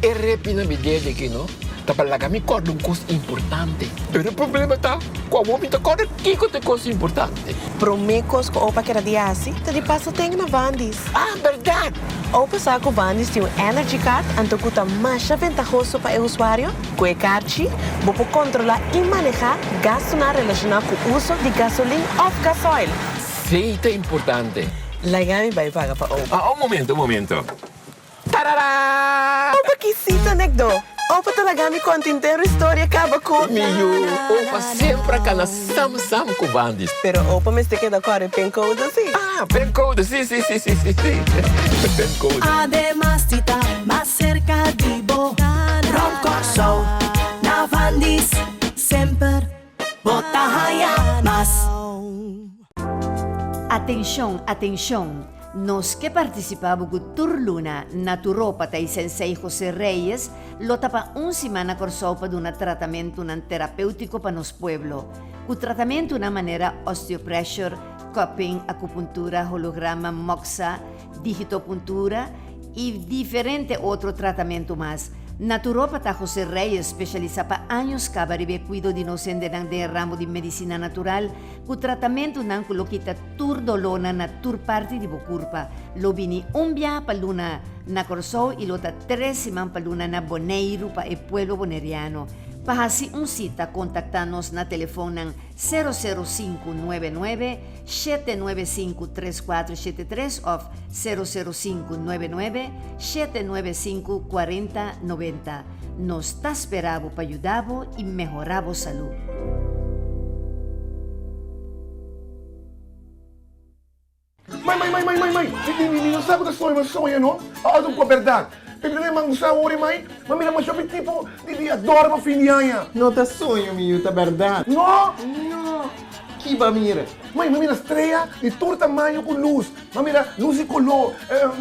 E repi na mi dede aki no ta pa laga mi kòrda un kos importante. Pero e problema ta ku awor mi ta kòrda kiko ta e kos importante. Promé kos ku Opa keda di hasi ta di pasa ten na Vandy's. Ah, bèrdat! Opa sa ku Vandy's tin un Energy Card anto ku ta masha ventahoso pa e usuario. Ku e karchi bo por kontrolá i manehá gastunan relashoná ku uso di gasolin òf gasoil. Sí, ta importante. Laga mi bai paga pa Opa. Ah, un momento, un momento. Tarara! Opa kisita nekdo! Opa ta laga mi konta intero historia kaba ku. Mi yu, opa semper a kana sam sam ku Bandis. Pero opa mester keda kòrda e pincode si. Ah, pincode, si, si, si, si, si, si. Pincode. Ademas di ta mas serka di bo, Rònt Kòrsou, na Vandis, semper bo ta haña mas. Atenshon, atenshon! Nos ke partisipá bo ku tur luna naturópata i sensei José Reyes lo ta pa un siman na Kòrsou pa duna tratamentunan terapéutiko pa nos pueblo. Ku tratamentunan manera osteopressure, cupping, akupuntura, holograma, moxa, digitopuntura i diferente otro tratamentu mas. Naturópata José Reyes spesialisá pa años kaba riba e kuido di nos hendenan den e ramo di medisina natural Ku tratamentunan ku lo kita tur dolónan na tur parti di bo kurpa. Lo bini un biaha pa luna na Kòrsou i lo ta tres siman pa luna na Boneiru pa e pueblo boneriano. Pa hasi un sita kontaktá nos na telefonnan sero sero sinku nuebe nuebe, shete nuebe sinku tres kuatro shete tres òf sero sero sinku nuebe nuebe, shete nuebe sinku kuarenta noventa. Nos ta spera bo pa yuda bo i mehorá bo salú. Mai, mai, mai, mai, mai, mai, mi, mi, mi no sa ku ta soña, ma soña no, a algu ku a bèrdat. P'e mi ta man gusta awor e mai, ma mira masha hopi tipo di di adorno pa fin di aña. No ta soño mi yu, ta bèrdat. No! No! Ki b'a mira? Mai, m'a mira strea di tur tamaño ku lus. M'a mira lus di koló.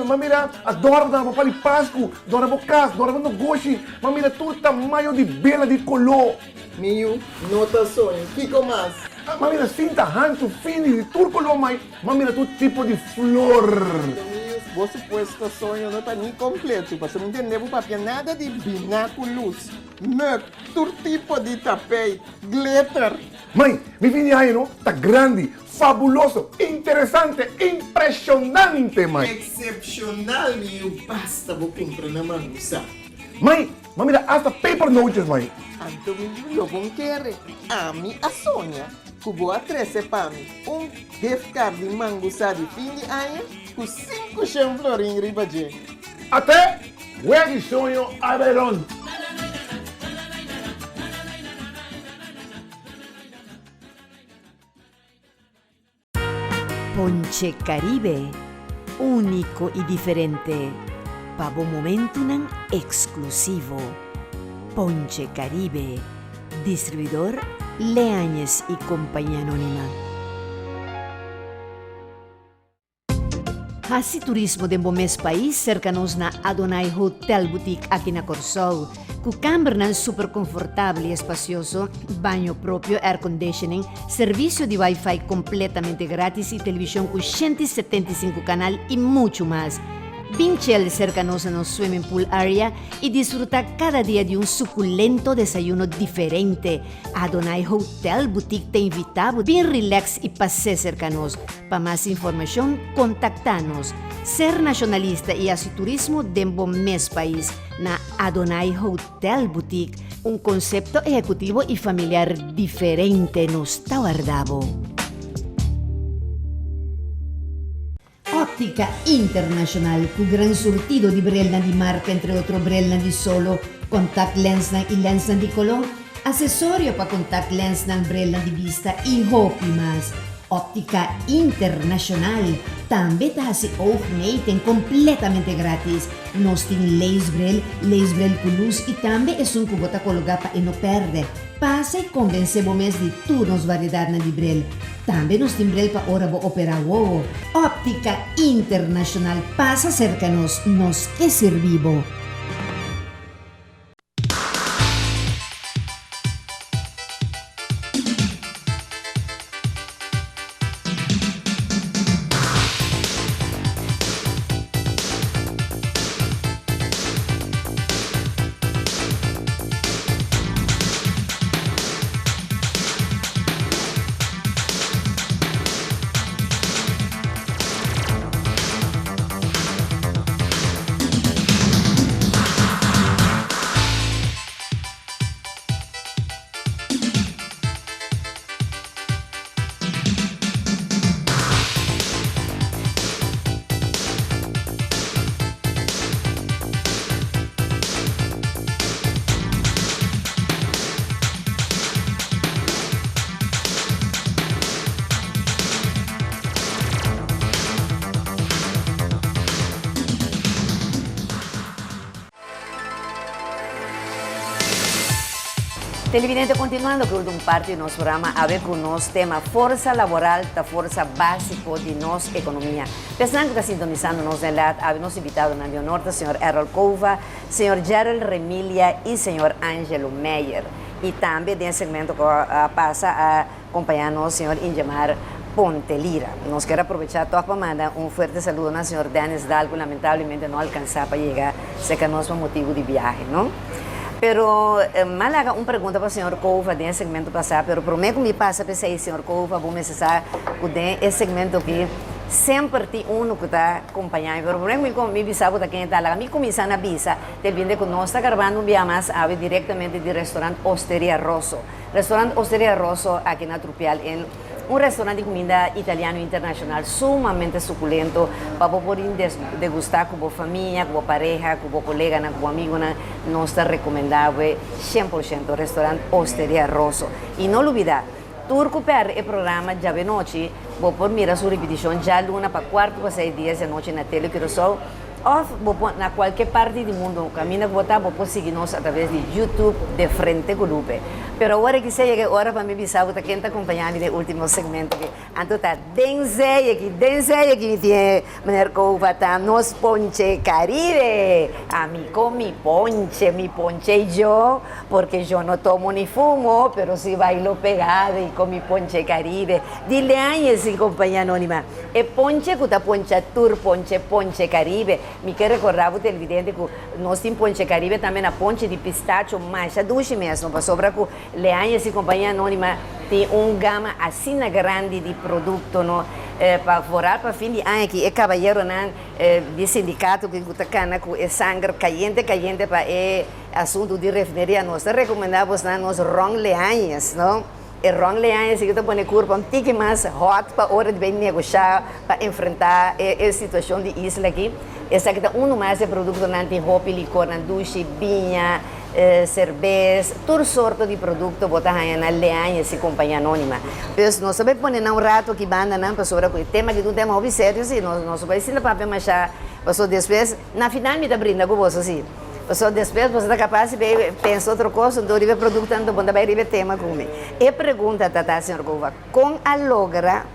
M'a mira adòrno ta na bo pali Pasku, dòrna bo kas, dòrna bo nogoshi. M'a mira tur tamaño di bela di koló. Mi yu, no ta soño. Kiko mas? M'a mira sinta hanchu, fini, di tur koló, mai. M'a mira tur tipo di flor. Anto mi yu, bo supuesto soño no ta ni kompleto, pasobra mi ntende bo papia nada di biná ku lus, mùk, tur tipo di tapeit, glitter. Mai, mi fin di aña no ta grandi, fabuloso, interesante, impreshonante, mai. Eksepshonal, mi yu, basta bo kumpra na Mangusa. Mai, m'a mira asta pepernootjes, mai. Anto mi yu lo bon kere, ami a soña ku bo a trese pa mi un gift card di Mangusa di fin di aña ku 500 florin riba dje. Ate, wea di soño a bai rond. Ponche Caribe, úniko i diferente pa bo momentunan eksklusivo. Ponche Caribe, distribuidor Leañez i Compañía Anónima. Hasi turismo den bo mes pais serka nos na Adonai Hotel Boutique aki na Kòrsou. Ku kambernan super konfortabel i espasioso, baño propio, airconditioning, servisio di wifi kompletamente gratis i televishon ku 175 kanal i muchu mas. Bin chel serka nos na nos swimming pool area i disfruta kada dia di un sukulento desayuno diferente. Adonai Hotel Boutique ta invita bo bin relax i pas'é serka nos. Pa mas informashon kontaktá nos. Ser nashonalista i hasi turismo den bo mes pais na Adonai Hotel Boutique, un konsepto ehekutivo i familiar diferente nos ta warda bo. Óptica Internacional ku gran surtido di brelnan di marka entre otro brelnan di solo, contact lensnan i lensnan di koló, asesorio pa contact lensnan, brelnan di bista i hopi mas. Óptica Internacional tambe ta hasi oogmeting completamente gratis. Nos tin leesbril, leesbril ku lus i tambe esun ku bo ta kologa pa e no pèrdè. Pasa i konvensé bo mes di tur nos variedatnan di bril. Tambe nos tin bril pa ora bo operá wowo. Óptica Internacional pasa serka nos, nos ke sirbi bo. Televidente continuando cu ultimo parti di nos programa awe cu nos tema forsa laboral ta forsa basico di nos economia. P'esnan cu ta sintonisando nos den lat awe nos invitadonan di honor ta señor Errol Cova, señor Gerald Remilia y señor Angelo Meyer. Y tambe den e segmento cu a pasa a compaña nos señor Ingemar Pontelira. Nos kier aprovecha tog pa manda un fuerte saludo na señor Dennis Daal cu lamentablemente no alcansa pa yega cerca nos pa motibo di biahe, no? Pero m'a laga un pregunta pa señor Cova den e segmento pasa, pero prome cu mi pasa p'esey señor Cova bo mester sa cu den e segmento aki semper tin uno cu ta compaña mi, pero prome cu mi bisa bo ta ken e ta, laga mi cuminsa na bisa te binde cu nos ta grabando un bia mas awe directamente di restaurant Osteria Rosso. Restaurant Osteria Rosso aki na Trupial en un restaurant di cuminda italiano internacional sumamente suculento pa bo por in degusta cu bo famia, cu bo pareha, cu bo coleganan, cu bo amigonan. Nos ta recomenda bo e 100% Restaurant Osteria Rosso. Y no lubida, tur cu perde e programa djabenochi, bo por mira su ripiticion djaluna pa cuarto pa seis dies di anochi na Tele Curaçao. Òf bo por na kualke parti di mundu kaminda ku bo ta bo por sigui nos atraves di YouTube De Frente ku Lupe. Pero awor aki si a yega e ora pa mi bisa bo ta ken ta kompañá mi den e último segmento aki. Anto ta den zee aki, den zee aki mi tin e meneer Cova ta nos ponche Caribe. Ami con mi ponche, mi ponche y yo, porque yo no tomo ni fumo, pero si bailo pegado y con mi ponche Caribe. Di Leañez y Compañía Anónima. E ponche ku ta poncha tur ponche, Ponche Caribe. Mi ke rekorda bo televidente ku nos tin Ponche Caribe tambe na ponche di pistacho masha dushi mesmo pasobra ku Leañez y Compañía Anónima tin un gama asina grandi di produkto no pa foral pa fin di aña aki e kabayeronan di sindikato ku ta kana ku e sanger kayente kayente pa e asuntu di refineria nos ta rekomenda bosnan nos ron Leañez no. E ron leaña si ku ta pone kurpa un tiki mas hot pa ora di bay negoshá pa enfrentá e situashon di isla aki. Esaki ta unu mas e produktonan tin hopi likornan dushi, biña, serbes, tur sorto di produkto bo ta haña na Leaña si Compañia Anónima. Pues nos ta bay pone nan un rato aki banda nan pasobra ku e tema aki ta un tema hopi serio si, nos no bay sinta papia mashá pasobra despues na final mi ta brinda ku boso si. Pasobra despues boso ta kapas di bay pensa otro kos, anto riba e produkto anto bo ta bay riba e tema ku mi. E pregunta ta ta, señor Cova, kon a logra,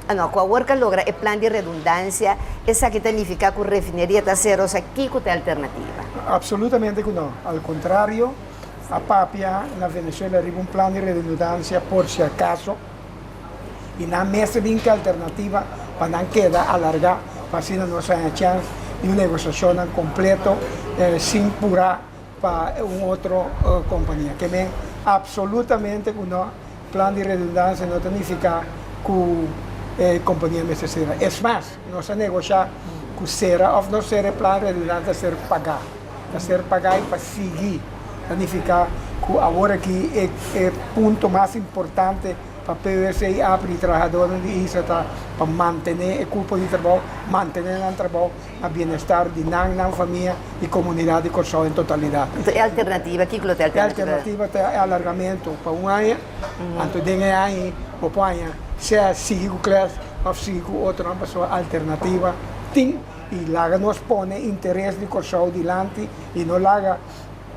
no, ku awor ku a logra e plan di redundansia, esaki ta nifiká ku refineria ta sera, osea kiko ta e alternativa? Absolutamente ku no. Al kontrario, a papia na Venezuela riba un plan di redundansia por si akaso, i nan mester bin ku alternativa pa nan keda alargá pa asina nos haña chèns di un negosiashonnan kompleto sin purá pa un otro kompania. Ke men apsolutamente ku no plan di redundansia no ta nifiká ku e kompania mester sera. Es mas, nos a negoshá ku sera òf no sera e plan redundansia ta ser pagá. Ta ser pagá i pa sigui. Ta nifiká ku awor aki e punto mas importante pa PUSA i APRI i trahadónan di isla ta pa mantené e kupo di trabou, mantené nan trabou na bienestar di nan, nan famia i komunidat di Kòrsou en totalidat. Enton e alternativa, kiko lo ta e alternativa? E alternativa ta e alargamentu pa un aña, anto den e aña ei bo por haña sea sigui ku kles òf sigui ku otronan pasobra alternativa tin i laga nos pone interes di Kòrsou dilanti i no laga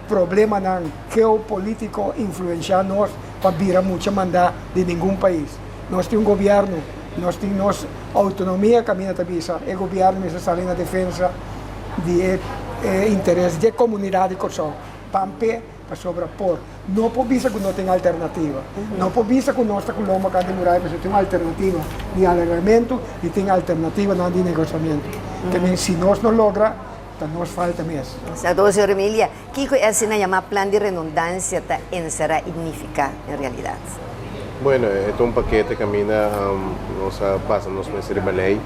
Problemanan geopolítiko influenshá nos pa bira mucha mandá di ningun pais. Nos tin un gobièrnu, nos tin nos outonomia kaminda ta bisa e gobièrnu mester sali na defensa di e interes dje komunidat di Kòrsou. Pamp'é pasobra por. No por bisa ku no tin alternativa. No por bisa ku nos ta ku lomba kanta di muraya pasobra tin un alternativa di alargamentu i tin alternativanan di negosiamentu. Te men si nos no logra Ta nos falta mes. Senador señor Emilia, kiko e asina yamá plan di redundancia ta enserá i nifiká en realidat? Bueno, e ta un pakete kaminda nos a basa nos mes riba lei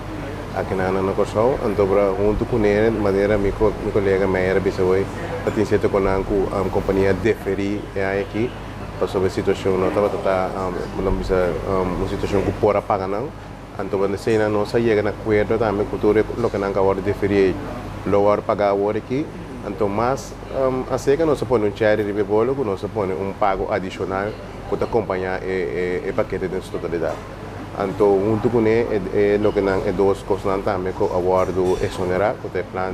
akinan na Kòrsou. Anto por huntu kuné, manera mi mi kolega Meijer a bisa hoy, ta tin sierto konan ku kompania deferí e aña aki pasobra e situashon no tabata ta, nan bisa, un situashon ku por a paga nan. Anto bo eseinan nos a yega na akuerdo tambe ku tur e loke nan ka wòrdu deferí ei lo wòrdu pagá awor aki. Anto mas aserka nos a pone un chèri riba e bolo ku nos a pone un pago adishonal ku ta kompañá e pakete den su totalidat. Anto huntu kuné e loke nan e dos kosnan tambe ku a wòrdu eksonerá ku ta e plan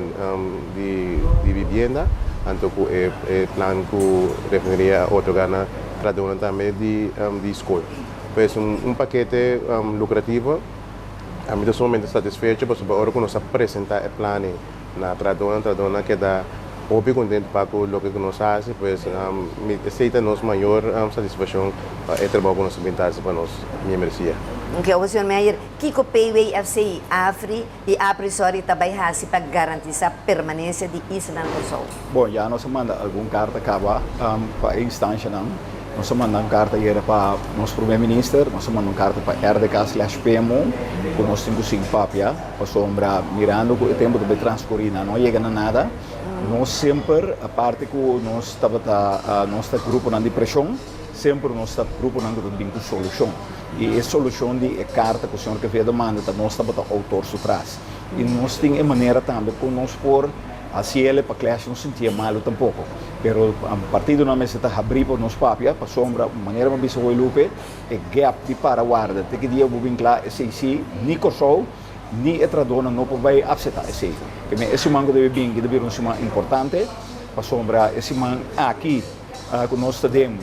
di bibienda anto ku e plan ku refineria a otorgá na trahadónan tambe di skol. Pues un pakete lucrativo. Ami ta sumamente satisfecho pasobra ora cu nos a presenta e plan ey na trahadornan, trahadornan a keda hopi contento pa cu loke cu nos a haci. Pues esey ta nos mayor satisfaccion pa e trabao cu nos a bin ta haci pa nos miembresia. Ok, awor señor Meijer, kico PWFC y AFRI y APRI sorry ta bay haci pa garantisa permanencia di Isla na Kòrsou? Bon, ya nos a manda algun karta kaba pa e instanshanan. Nos a manda un karta ayera pa nos Prome Minister, nos a manda un karta pa RDK slash PMO ku nos tin ku sigui papia pasobra mirando ku e tempu ta bai transkurí nan no a yega na nada. Nos semper, aparte ku nos tabata nos ta gruponan di preshon, semper nos ta gruponan ku ta bin ku solushon. I e solushon di e karta ku señor Quevedo manda ta nos tabata outor su tras. I nos tin e manera tambe ku nos por hasiele pa Clash no sintié malu tampoko. Pero partidonan mester ta habrí pa nos papia, pasobra manera mi a bisa hoy Lupe, e gap di para warda te ki dia bo bin kla esei sí, ni Kòrsou ni e trahadónan no por bai apseptá esei. Ke men e siman ku debe bin ki ta bira un siman importante pasobra e siman aki ku nos ta den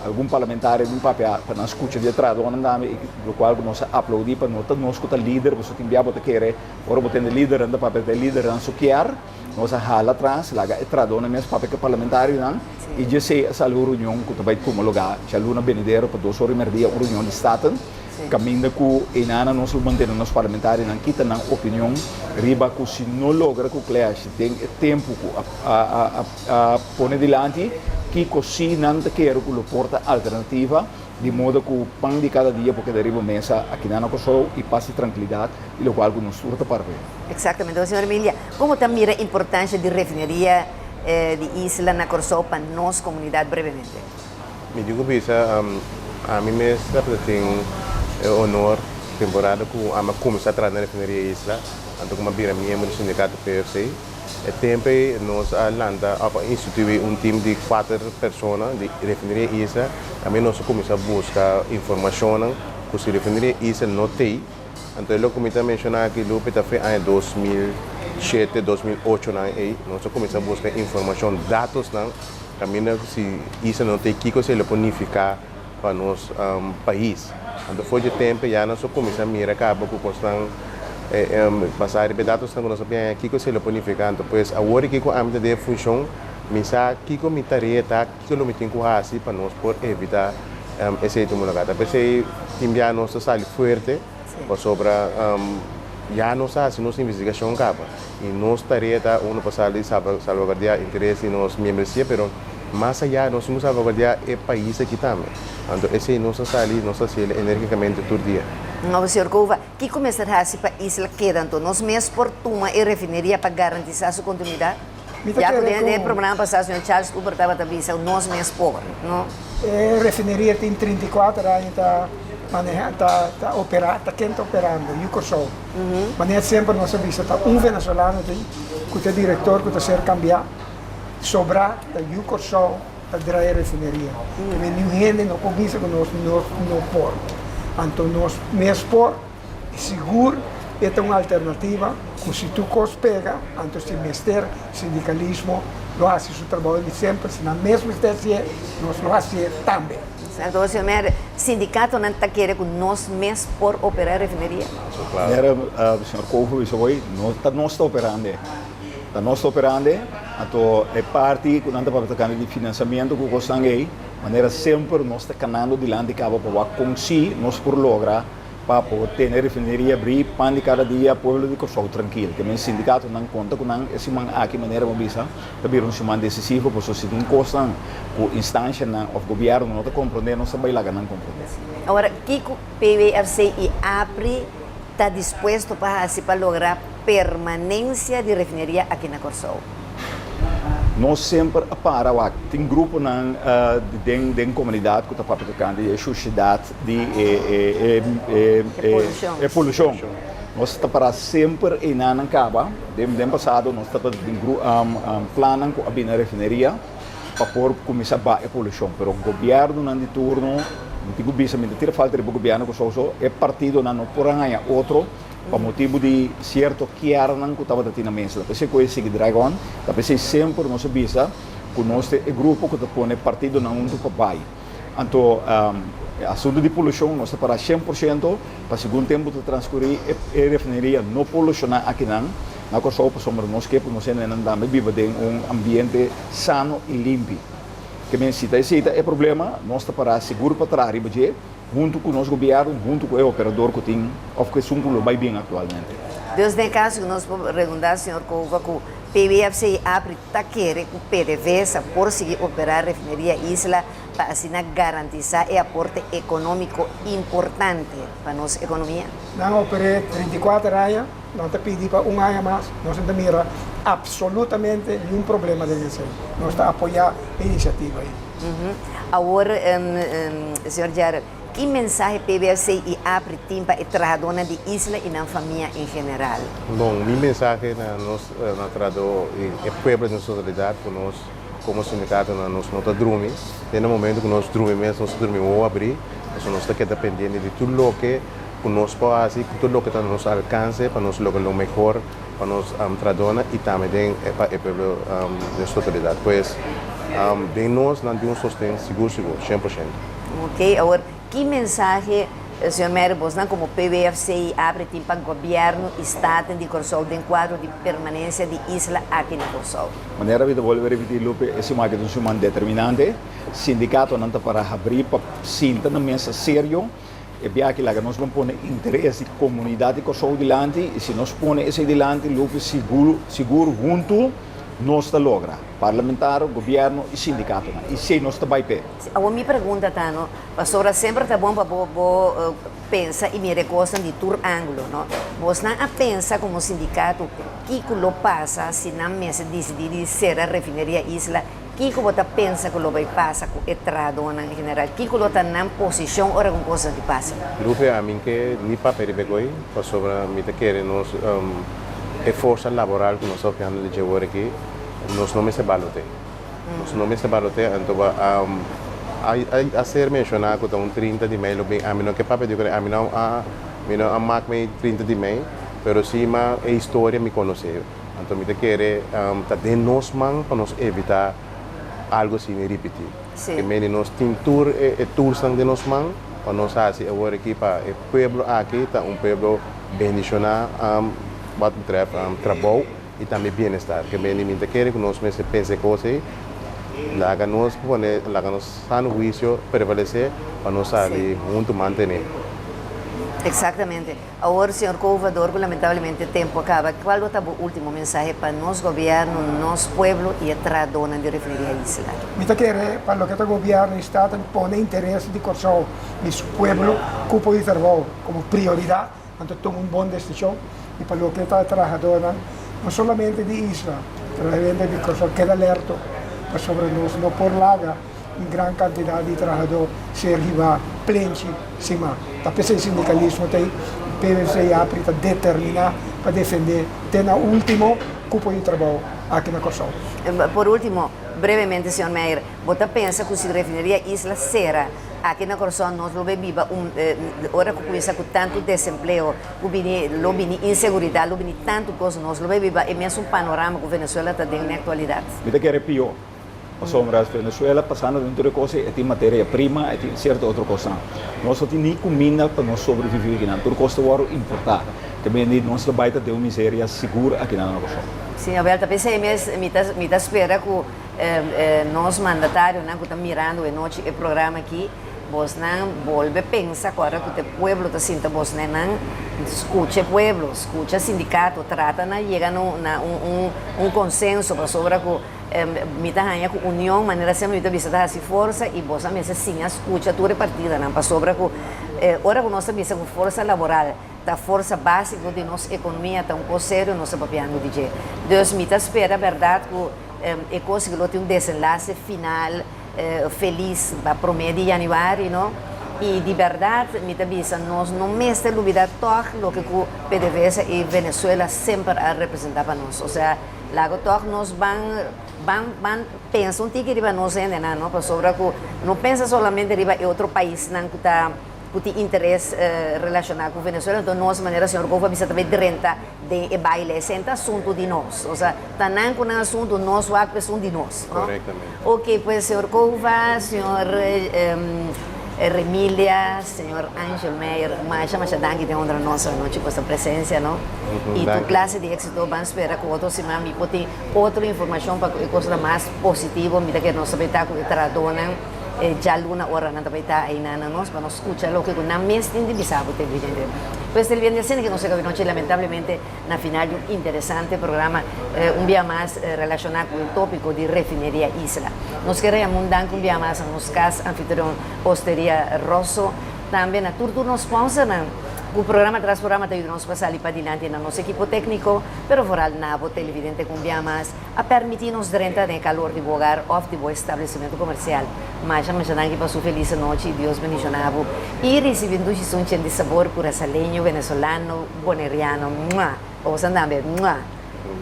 algun parlamentario bin papia pa nan skucha di e trahadónan tambe i lokual ku nos a aplaudí pa no ta nos ku ta lider pasobra tin bia bo ta kere ora bo tende lidernan ta papia ta e lidernan su kier. Nos a hala atras, laga e trahadónan mes papia ku e parlamentarionan i djesei a sali un reunion ku ta bai tuma lugá djaluna benidero pa dos ora i merdia, un reunion di Staten kaminda ku einanan nos lo mantene nos parlamentarionan kita nan opinion riba ku si no logra ku Clash den e tempu ku a a pone dilanti kiko si nan ta kere ku lo por ta alternativa di modo ku pan di kada dia por keda riba mesa akinan na Kòrsou i pas i trankilidat i lokual ku nos tur ta parbe. Exactamente. Bon, señor Emilia, como ta mira importancia di refineria di Isla na Corsou pa nos comunidad brevemente? Mi tin cu bisa, ami mes tabata tin e honor temporada cu ami a cuminsa traha na refineria Isla, anto cu mi a bira miembro di sindicato PFC. E tempo ey nos a lanta of a institui un team di cuater persona di refineria Isla, tambe nos a cuminsa busca informacionnan cu si refineria Isla no t'ey, Anto e loke mi ta menshoná aki Lupe ta fe aña 2007, 2008 nan ei, nos a kuminsá buska informashon, datosnan, kaminda si isla no ta ei kiko esei lo por nifiká pa nos pais. Anto for dje tempu ya nos a kuminsá mira kaba ku kosnan basá riba e datosnan ku nos a biaña kiko esei lo por nifiká. Anto pues awor aki ku ami ta den e funshon mi sa kiko mi tarea ta, Kiko lo mi tin ku hasi pa nos por evitá esei tuma lugá? Ta p'esei tin bia nos ta sali fuerte pasobra ya nos a hasi nos investigashon kaba i nos tarea ta unu pa sali salvaguardiá interes di nos miembresia pero mas ayá nos tin ku salvaguardiá e pais aki tambe. Anto esei nos ta sali nos ta hasiel enérgikamente tur dia. Awor señor Cova, kiko mester hasi pa isla keda anto? Nos mes por tuma e refineria pa garantisá su kontinuidat? Mi ta Ya ku kere den den ku. programa pasá señor Charles Cooper tabata bisa nos mes por, no? E refineria tin 34 aña ta maneha, ta ta opera, ta ken ta operando, Yu Kòrsou. Manera semper nos a bisa ta un venezolano tin ku ta direktor ku ta ser kambiá, sobrá ta Yu Kòrsou ta drai e refineria. Te niun hende no por bisa ku nos nos no por. Anto nos mes por. Sigur e ta un alternativa ku si tur kos pega, anto si mester sindikalismo lo hasi su trabou di semper, si nan mes mester hasié, nos lo hasié tambe. Anto, señor Merde, sindikatonan ta kere ku nos mes por operá e refineria? Manera señor Kovo bisa hoy, no ta nos ta operando, ta nos ta operando, anto e parti ku nan ta papia tokante di finansamiento ku kosnan ei, manera semper nos ta kanando dilanti kaba pa wak kon si nos por logra Pa por tene refineria bri pan di kada dia pueblo di Kòrsou trankil. Ke men sindikatonan konta ku nan e siman aki manera bo bisa ta bira un siman desisivo pasobra si tin kosnan ku instanshanan òf gobièrnu no ta komprondé nos ta bai laga nan komprondé. Awor kiko PWFC i APRI ta dispuesto pa hasi pa logra permanensia di refineria aki na Kòrsou? Nos semper a para wak tin gruponan den den komunidat ku ta papia tokante di e shushidat di e e polushon. Nos ta para semper einanan kaba. Den den pasado nos tabata tin plannan ku a bini na refineria pa por kuminsá baha e polushon. Pero gobièrnunan di turno, mi tin ku bisa mi ta tira falta riba gobièrnu ku souso, e partidonan no por a haña otro pa motibu di sierto kièrnan ku tabata tin na mesa. Ta p'esei ku e sigui drag on. Ta p'esei semper nos a bisa ku nos ta e grupo ku ta pone partidonan huntu pa bai. Anto e asuntu di polushon nos ta para 100% pa segun tempu ta transkurí e refineria no polushoná akinan na Kòrsou pasobra nos ke pa nos hendenan tambe biba den un ambiente sano i limpi. Ke men si ta esei ta e problema nos ta para sigur pa traha riba dje huntu ku nos gobièrnu huntu ku e operador ku tin òf ku esun ku lo bai bien aktualmente. Dus den kaso ku nos por redundá señor Cova ku PWFC i APRI ta kere ku PDVSA por sigui operá Refineria Isla pa asina garantisá e aporte ekonómiko importante pa nos ekonomia. Nan a oper'é 34 aña, nan ta pidi pa un aña mas, nos no ta mira absolutamente niun problema den esei. Nos ta apoyá e inisiativa ei. Awor, señor Gerald, Ki mensahe PBFC i APRI tin pa e trahadónan di Isla i nan famia en general? Bon, mi mensahe na nos na trahadó i e pueblo den su totalidat ku nos komo sindikatonan nos no ta drumi. Den e momento ku nos drumi mes nos ta drumi wowo abrí, pasobra nos ta keda pendiente di tur loke ku nos por hasi, tur loke ta na nos alkanse pa nos logra lo mehor. pa nos trahadónan i tambe den pa e pueblo den su totalidat. Pues den nos nan tin un sosten sigur sigur, 100%. Ok, awor ki mensahe señor Meyer bosnan komo PWFC i APRE tin pa gobièrnu i Staten di Kòrsou den kuadro di permanensia di isla aki na Kòrsou? Manera mi ta bolbe ripití Lupe, e siman aki ta un siman determinante. Sindikatonan ta para habrí pa sinta na mesa serio. E biaha aki laga nos ban pone interes di komunidat di Kòrsou dilanti i si nos pone esei dilanti Lupe sigur sigur huntu nos ta logra, parlamentario, gobièrnu i sindikatonan. I esei nos ta bai p'e. Awor mi pregunta ta no, pasobra semper ta bon pa bo bo pensa i mira e kosnan di tur ángulo no. Bosnan a pensa komo sindikato kiko lo pasa si nan mester disidí di sera refineria Isla Kiko bo ta pensa ku lo bai pasa ku e trahadónan en general? Kiko lo ta nan posishon ora ku un kos aki pasa? Lupe, Ami ke ni papia riba e koi, pasobra mi ta kere nos e forsa laboral ku nos ta opiando di dje wor aki, nos no mester balote. Nos no mester balote, anto ba a ser menshoná ku ta un 30 di mei lo bin. Ami no ke papia di kore, ami no a mi no a mak mei 30 di mei, pero si ma e historia mi konosé. Anto mi ta kere ta den nos man pa nos evita algo asina ripiti. Sí. Ke meni nos tin tur e toolsnan den nos man pa nos hasi awor aki pa e pueblo aki ta un pueblo bendiciona wat betreft trabou y tambe bienestar. Ke meni mi ta kere ku nos mester pensa e kos ei, laga nos pone, laga nos sano huicio prevalece pa nos sali hunto mantene. Exactamente. Awor, señor Covador, cu lamentablemente tempo a caba, cual lo ta bo ultimo mensahe pa nos gobierno, nos pueblo y e trahadornan di Refineria Isla? Mi ta kere pa loke ta gobierno y Staten pone interes di Corsou y su pueblo, cupo di trabou como prioridad, anto tuma un bon decision y pa loke ta trahadornan, no solamente di Isla, pero hende di Corsou keda alerto pasobra nos no por laga un gran kantidat di trahadó ser hibá plenchi sima. Ta p'esei sindikalismo ta ei, PWC i APRI ta determiná pa defendé te na último kupo di trabou aki na Kòrsou. Por último, brevemente señor Meijer, bo ta pensa ku si refineria Isla sera aki na Kòrsou nos lo bay biba un ora ku kuminsá ku tantu desempleo, ku bini lo bini inseguridat, lo bini tantu kos, nos lo bay biba e mesun panorama ku Venezuela ta den na aktualidat? Mi ta kere pió. Pasobra Venezuela pasando den tur e kos ei, e tin materia prima, e tin sierto otro kosnan. Nos no tin ni kuminda pa nos sobreviví akinan. Tur kos ta wòrdu importá. Te bende nos ta bai ta den un miseria sigur akinan na Kòrsou. Sí, Abel, ta p'esei mes mi ta mi ta spera ku nos mandatarionan ku ta mirando e nochi e programa aki, bosnan bolbe pensa ku ora ku ta e pueblo ta sinta bosnenan, skucha e pueblo, skucha sindikato, trata na yega na un na un un konsenso pasobra ku Mi ta haña ku union, manera semper mi ta bisa, ta hasi forsa i boso a mester siña skucha tur e partidanan pasobra ku ora ku nos ta bisa ku forsa laboral ta forsa básiko di nos ekonomia ta un kos serio nos ta papiando di dje. Dus mi ta spera bèrdat ku e kos lo tin un desenlase final felis pa promé di yanüari no i di bèrdat mi ta bisa nos no mester lubida tòg loke ku PDVSA i Venezuela semper a representá pa nos osea Lago tòg nos ban ban ban pensa un tiki riba nos hendenan no pasobra ku no pensa solamente riba e otro paisnan ku ta ku tin interes relashoná ku Venezuela enton nos manera señor Gofo a bisa ta bai drenta den e baile esei ta asuntu di nos osea ta nan ku nan asuntu nos wak ku esun di nos no Korektamente. Oke pues señor Cova señor Remilia señor Angel Meyer masha masha danki den honra nos anochi ku boso presencia no y tur clase di exito ban spera ku otro siman mi por tin otro informacion pa ku e cosa ta mas positivo mi ta kere nos ta bay ta ku e trahadornan djaluna ora nan ta bay ta aynan na nos pa nos scucha loke ku nan mes tin di bisa bo televidente pues televidente asina ke nos a kaba anochi lamentablemente Na final di un interesante programa un bia mas relaciona cu e topico di Refineria Isla. Nos kier yama un danki un bia mas a nos cas anfitrion Osteria Rosso, tambe na tur tur nos sponsornan cu programa tras programa ta yuda nos pa sali padilanti na nos ekipo tecnico, pero vooral na bo televidente cu un bia mas a permiti nos drenta den e calor di bo hogar of di bo establecimento comercial. Masha masha danki pa su feliz anochi y Dios bendiciona bo y ricibi un dushi sunchen di sabor curaçaleño, venezolano, Boneriano mua pa boso tambe mua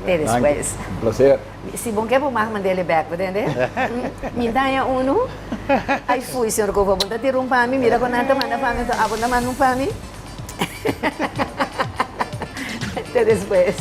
te despues. Un placer. Si bon ke bo mag mandele bek bo tende mi daña unu ay fui señor Cova bo ta tira un pa mi mira con nan ta manda pa mi abo ta manda un pa mi te despues.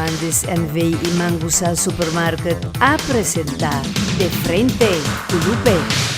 Vandes NV i Mangusa Supermarket a presentá De Frente ku Lupe.